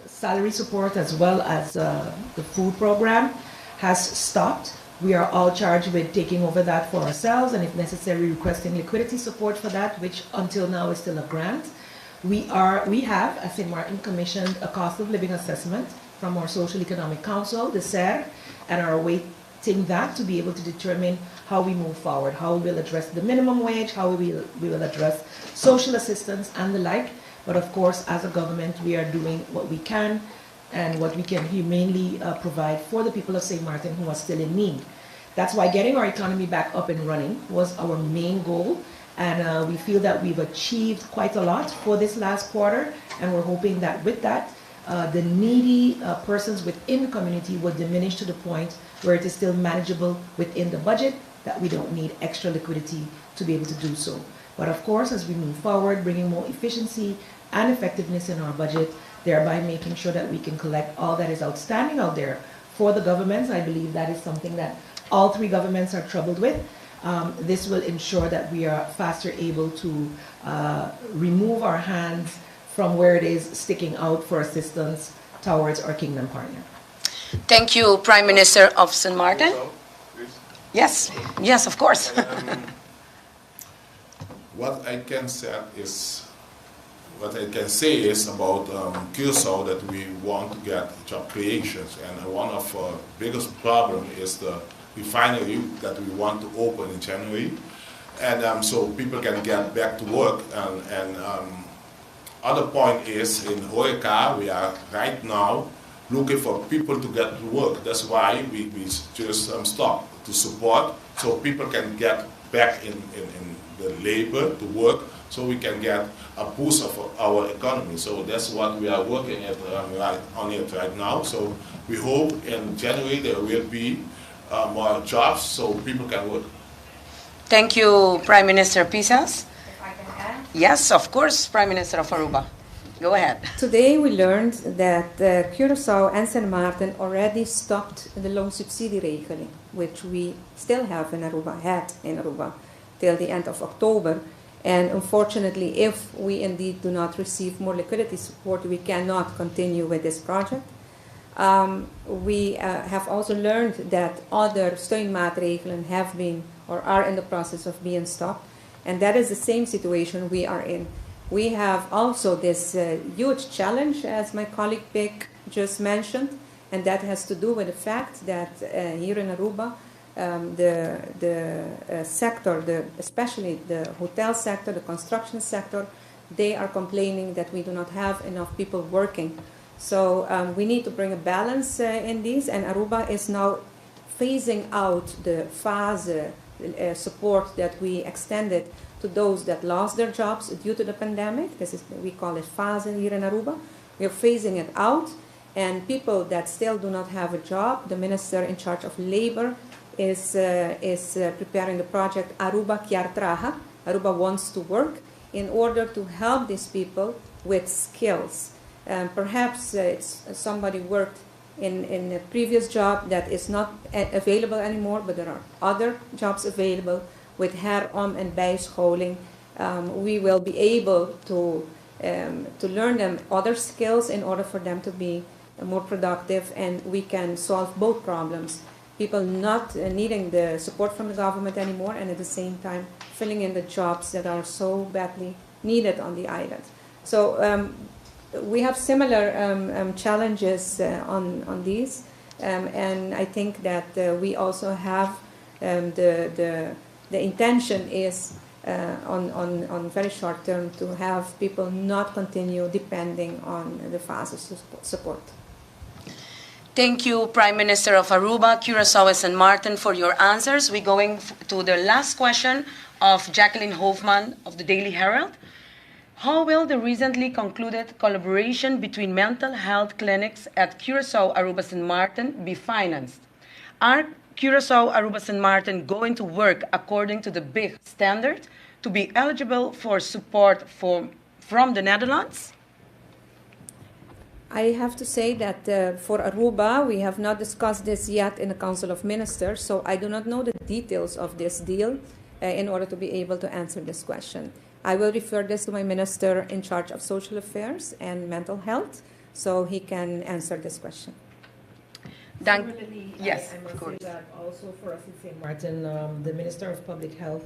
salary support as well as the food program has stopped. We are all charged with taking over that for ourselves and, if necessary, requesting liquidity support for that, which until now is still a grant. We have, as St. Martin, commissioned a cost of living assessment from our Social Economic Council, the SER, and are awaiting that to be able to determine how we move forward, how we will address the minimum wage, how we will address social assistance and the like. But of course, as a government, we are doing what we can and what we can humanely provide for the people of St. Martin who are still in need. That's why getting our economy back up and running was our main goal. And we feel that we've achieved quite a lot for this last quarter. And we're hoping that with that, the needy persons within the community will diminish to the point where it is still manageable within the budget, that we don't need extra liquidity to be able to do so. But of course, as we move forward, bringing more efficiency and effectiveness in our budget, thereby making sure that we can collect all that is outstanding out there for the governments. I believe that is something that all three governments are troubled with. This will ensure that we are faster able to remove our hands from where it is sticking out for assistance towards our kingdom partner. Thank you, Prime Minister of St. Martin. Yes, of course. What I can say is about Curacao that we want to get job creations, and one of our biggest problem is the refinery that we want to open in January, and so people can get back to work. And other point is in Horeca, we are right now looking for people to get to work. That's why we just stop to support so people can get back in the labor to work so we can get a boost of our economy. So that's what we are working right, on it right now. So we hope in January there will be more jobs so people can work. Thank you, Prime Minister Pisas. If I can add? Yes, of course, Prime Minister of Aruba. Go ahead. Today we learned that Curaçao and St. Martin already stopped the loonsubsidieregeling, which we still have in Aruba, had in Aruba, till the end of October. And unfortunately, if we indeed do not receive more liquidity support, we cannot continue with this project. We have also learned that other steunmaatregelen have been or are in the process of being stopped. And that is the same situation we are in. We have also this huge challenge, as my colleague Pik just mentioned, and that has to do with the fact that here in Aruba, the sector, especially the hotel sector, the construction sector, they are complaining that we do not have enough people working. So we need to bring a balance in these, and Aruba is now phasing out the fase support that we extended to those that lost their jobs due to the pandemic. This is, we call it fase here in Aruba. We are phasing it out, and people that still do not have a job, the minister in charge of labor is preparing the project Aruba Kier Traha. Aruba wants to work in order to help these people with skills. Perhaps it's somebody worked in a previous job that is not available anymore, but there are other jobs available with her om- en bijscholing. We will be able to learn them other skills in order for them to be more productive, and we can solve both problems. People not needing the support from the government anymore, and at the same time filling in the jobs that are so badly needed on the island. So we have similar challenges on these, and I think that we also have the intention is on very short term to have people not continue depending on the FASE support. Thank you, Prime Minister of Aruba, Curacao, and St. Martin, for your answers. We're going to the last question of Jacqueline Hofman of the Daily Herald. How will the recently concluded collaboration between mental health clinics at Curacao, Aruba, St. Martin be financed? Are Curacao, Aruba, St. Martin going to work according to the big standard to be eligible for support from the Netherlands? I have to say that for Aruba, we have not discussed this yet in the Council of Ministers, so I do not know the details of this deal in order to be able to answer this question. I will refer this to my minister in charge of social affairs and mental health, so he can answer this question. Dank. Similarly, Yes, I of must course. say that also for us in St. Martin, the Minister of Public Health,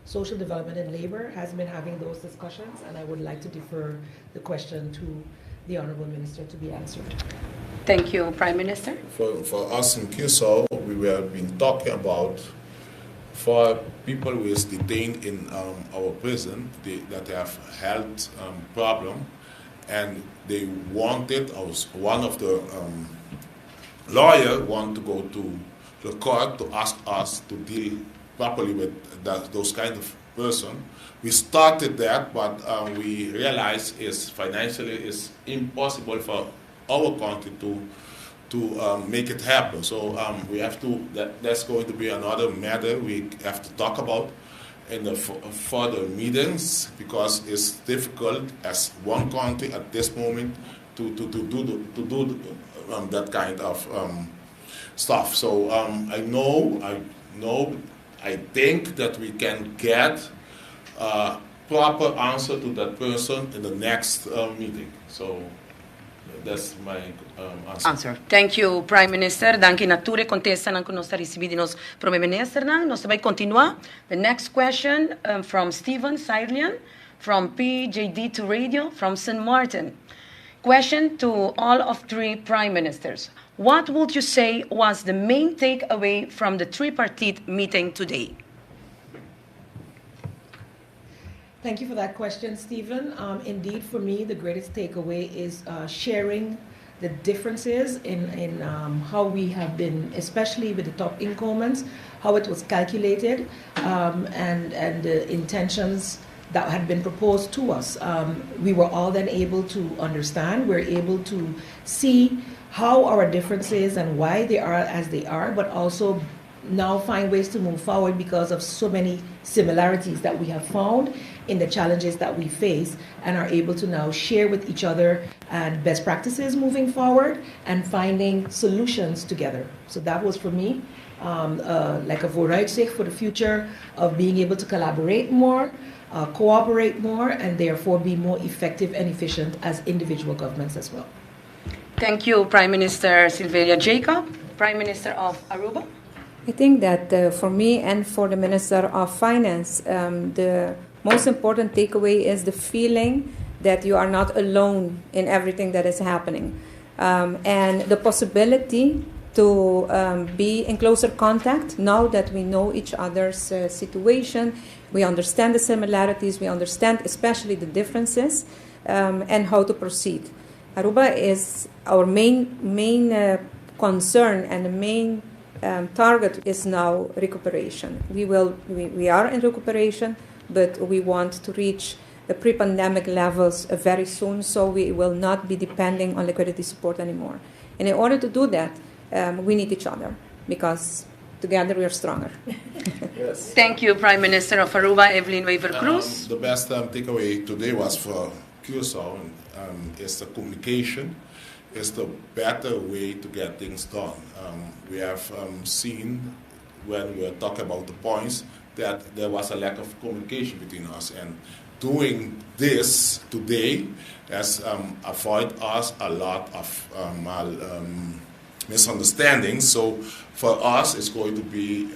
Social Development and Labor has been having those discussions, and I would like to defer the question to the Honorable Minister to be answered. Thank you, Prime Minister. For us in Curacao, we have been talking about for people who is detained in our prison that have health problem, and they wanted, us, one of the lawyer want to go to the court to ask us to deal properly with those kind of person. We started that, but we realized is financially is impossible for our country to make it happen. So we have to, that's going to be another matter we have to talk about in the further meetings, because it's difficult as one country at this moment to do that kind of stuff. So I think that we can get a proper answer to that person in the next meeting. So that's my answer. Answer. Thank you, Prime Minister. Danki na tur kontesta ku nos a risibí di nos Prome Minister. Nos ta bai kontinuá. The next question from Steven Seidlian from PJD2 Radio from St. Martin. Question to all of three Prime Ministers. What would you say was the main takeaway from the tripartite meeting today? Thank you for that question, Stephen. Indeed, for me, the greatest takeaway is sharing the differences in how we have been, especially with the top incumbents, how it was calculated, and the intentions that had been proposed to us. We were all then able to understand, we're able to see how our differences and why they are as they are, but also now find ways to move forward because of so many similarities that we have found in the challenges that we face, and are able to now share with each other and best practices moving forward and finding solutions together. So that was for me like a vooruitzicht for the future of being able to collaborate more, cooperate more, and therefore be more effective and efficient as individual governments as well. Thank you, Prime Minister Silveria Jacob, Prime Minister of Aruba. I think that for me and for the Minister of Finance, the most important takeaway is the feeling that you are not alone in everything that is happening. And the possibility to be in closer contact now that we know each other's situation, we understand the similarities, we understand especially the differences, and how to proceed. Aruba is our main concern, and the main target is now recuperation. We are in recuperation, but we want to reach the pre-pandemic levels very soon, so we will not be depending on liquidity support anymore. And in order to do that, we need each other, because together we are stronger. Yes. Thank you, Prime Minister of Aruba, Evelyn Wever-Croes. The best takeaway today was for Curacao is the communication is the better way to get things done. We have seen when we were talking about the points that there was a lack of communication between us, and doing this today has avoided us a lot of misunderstandings. So for us, it's going to be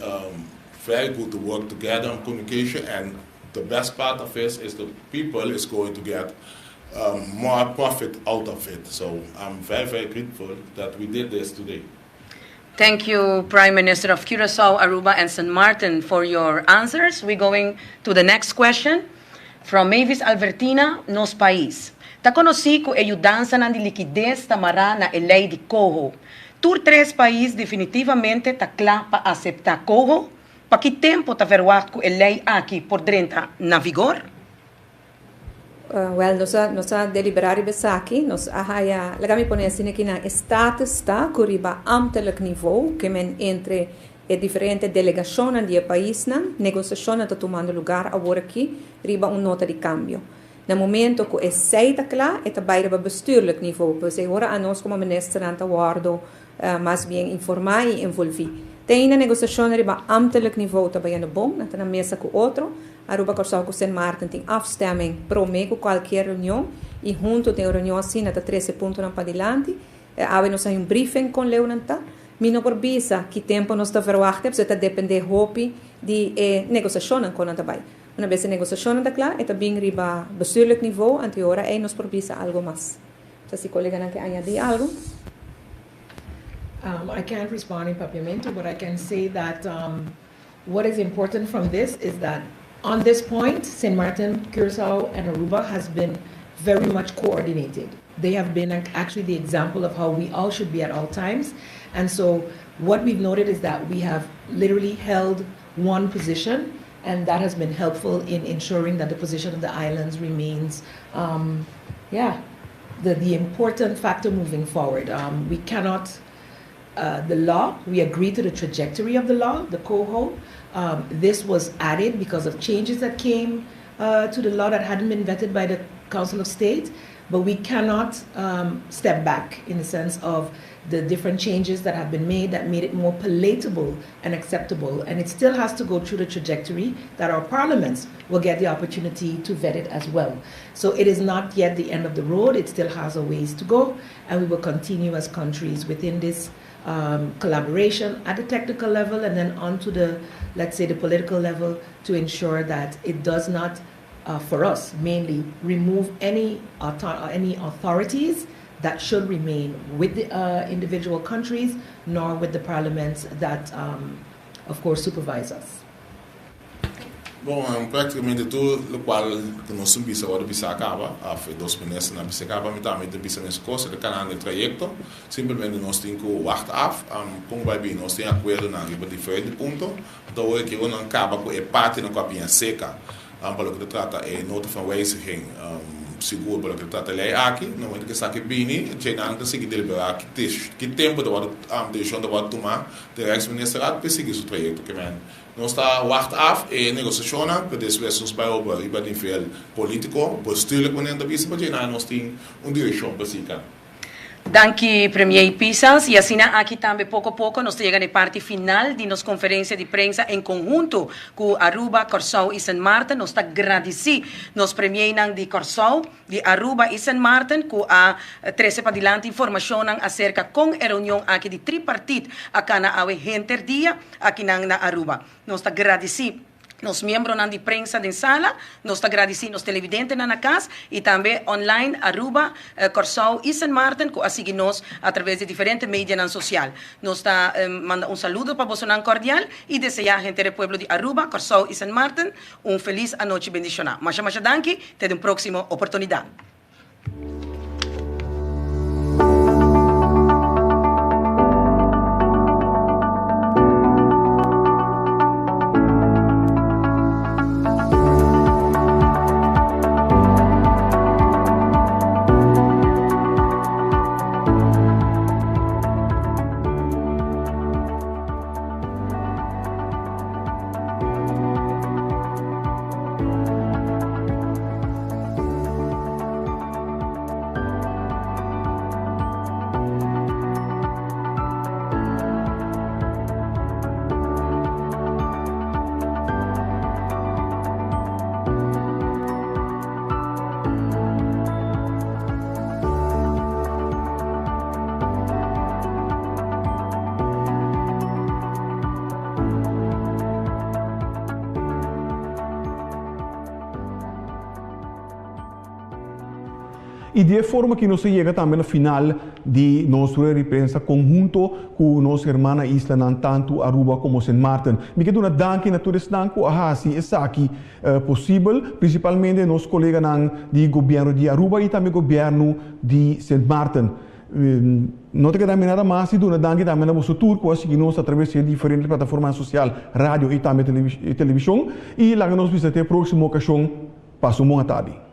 very good to work together on communication and the best part of it is the people is going to get more profit out of it. So I'm very, very grateful that we did this today. Thank you, Prime Minister of Curaçao, Aruba, and St. Martin, for your answers. We're going to the next question from Mavis Albertina, Nos Pais. Ta konosí ku e yudansanan di likides ta mará na e lei di Coho. Tur tres pais definitivamente ta kla pa aseptá Coho? Pa ki tempu ta verwagt ku e lei aki por drenta na vigor? Wèl, nos a nos a deliberá riba esaki. Nos a haya, laga mi pone asina aki nan, e status ta ku riba ambtelijk niveau, ke men entre e diferente delegashonnan di e paisnan, negosiashonnan ta tumando lugar awor aki riba un nota di kambio. Na momento ku esei ta kla, e ta bai riba bestuurlijk niveau. Pues e ora anos komo ministernan ta wòrdu mas bien informá i envolví. Te ainda negosiashonnan riba ambtelijk niveau ta bayendo bon, nan ta na mesa ku otro. Aruba, Kòrsou ku Sint Maarten tin afstemming promé ku kualkier reunion i huntu den un reunion asina ta trese puntonan padilanti. Awe nos a hay un briefing kon leu nan ta. Mi no por bisa ki tempu nos ta verwachta, pasobra ta dependé hopi di e negosiashonnan kon nan ta bai. Una bes e negosiashonnan ta kla, e ta bin riba bestuurlijk niveau, anto e ora ei nos por bisa algo mas. Ta si koleganan ke añadí algo. I can't respond in Papiamento, but I can say that what is important from this is that on this point, St. Martin, Curacao, and Aruba has been very much coordinated. They have been actually the example of how we all should be at all times. And so what we've noted is that we have literally held one position, and that has been helpful in ensuring that the position of the islands remains, yeah, the, the important factor moving forward. We cannot, the law, we agree to the trajectory of the law, the COHO. This was added because of changes that came to the law that hadn't been vetted by the Council of State, but we cannot step back in the sense of the different changes that have been made that made it more palatable and acceptable. And it still has to go through the trajectory that our parliaments will get the opportunity to vet it as well. So it is not yet the end of the road. It still has a ways to go. And we will continue as countries within this collaboration at the technical level and then onto the, let's say, the political level to ensure that it does not, for us mainly, remove any authorities that should remain with the individual countries, nor with the parliaments that, of course, supervise us. Bon, práktikamente tur lokual ku nos a bisa ora bisa a kaba, òf e dos ministernan a bisa kaba, mi tambe ta bisa mes kos, e ta kanando e trayekto. Simplemente nos tin ku wacht af, kon bai bin, nos tin akuerdonan riba diferente punto, anto ora ku nan kaba ku e partinan ku a biña seka, pa loke ta trata e nota van wijziging, sigur pa loke ta trata e lei aki, na momento ku esaki bini, dje nan ta sigui deliberá ki tempu ta wòrdu, desishon ta wòrdu tumá den Rijksministerraad pa e sigui su trayekto. Ke men nos ta wacht af e negosiashonnan, pero despues nos bai over riba nivel polítiko, bestuurlijk manera ta bisa, pa dje nan nos tin un direkshon pa sigui. Danki, Premier Pisas. I asina aki tambe poko poko nos ta yega na e parti final di nos konferensia di prensa en konhunto ku Aruba, Kòrsou i Sint Maarten. Nos ta gradisí nos premiernan di Kòrsou, di Aruba i Sint Maarten ku a trese padilanti informashonnan aserka kon e reunion aki di tripartit a kana awe henter dia akinan na Aruba. Nos ta gradisí nos miembronan di prensa den sala, nos ta gradisí nos televidentenan na kas i tambe online Aruba, Kòrsou i Sint Maarten ku a sigui nos a traves di diferente medianan sosial. Nos ta manda un saludo pa bosonan kordial i deseá henter e pueblo di Aruba, Kòrsou i Sint Maarten un felis anochi bendishoná. Masha masha danki, te den un próksimo oportunidat. I di e forma aki nos a yega tambe na final di nos rueda di prensa konhunto ku nos hermana islanan tantu Aruba komo Sint Maarten. Mi ke duna danki na tur esnan ku a hasi esaki posibel, prinsipalmente nos koleganan di gobièrnu di Aruba i tambe gobièrnu di Sint Maarten. No ta keda mi nada mas di duna danki tambe na boso tur ku a sigui nos atraves di e diferente plataformanan sosial, radio i tambe televishon. I laga nos bisa te e próksimo okashon. Pasa un bon atardi.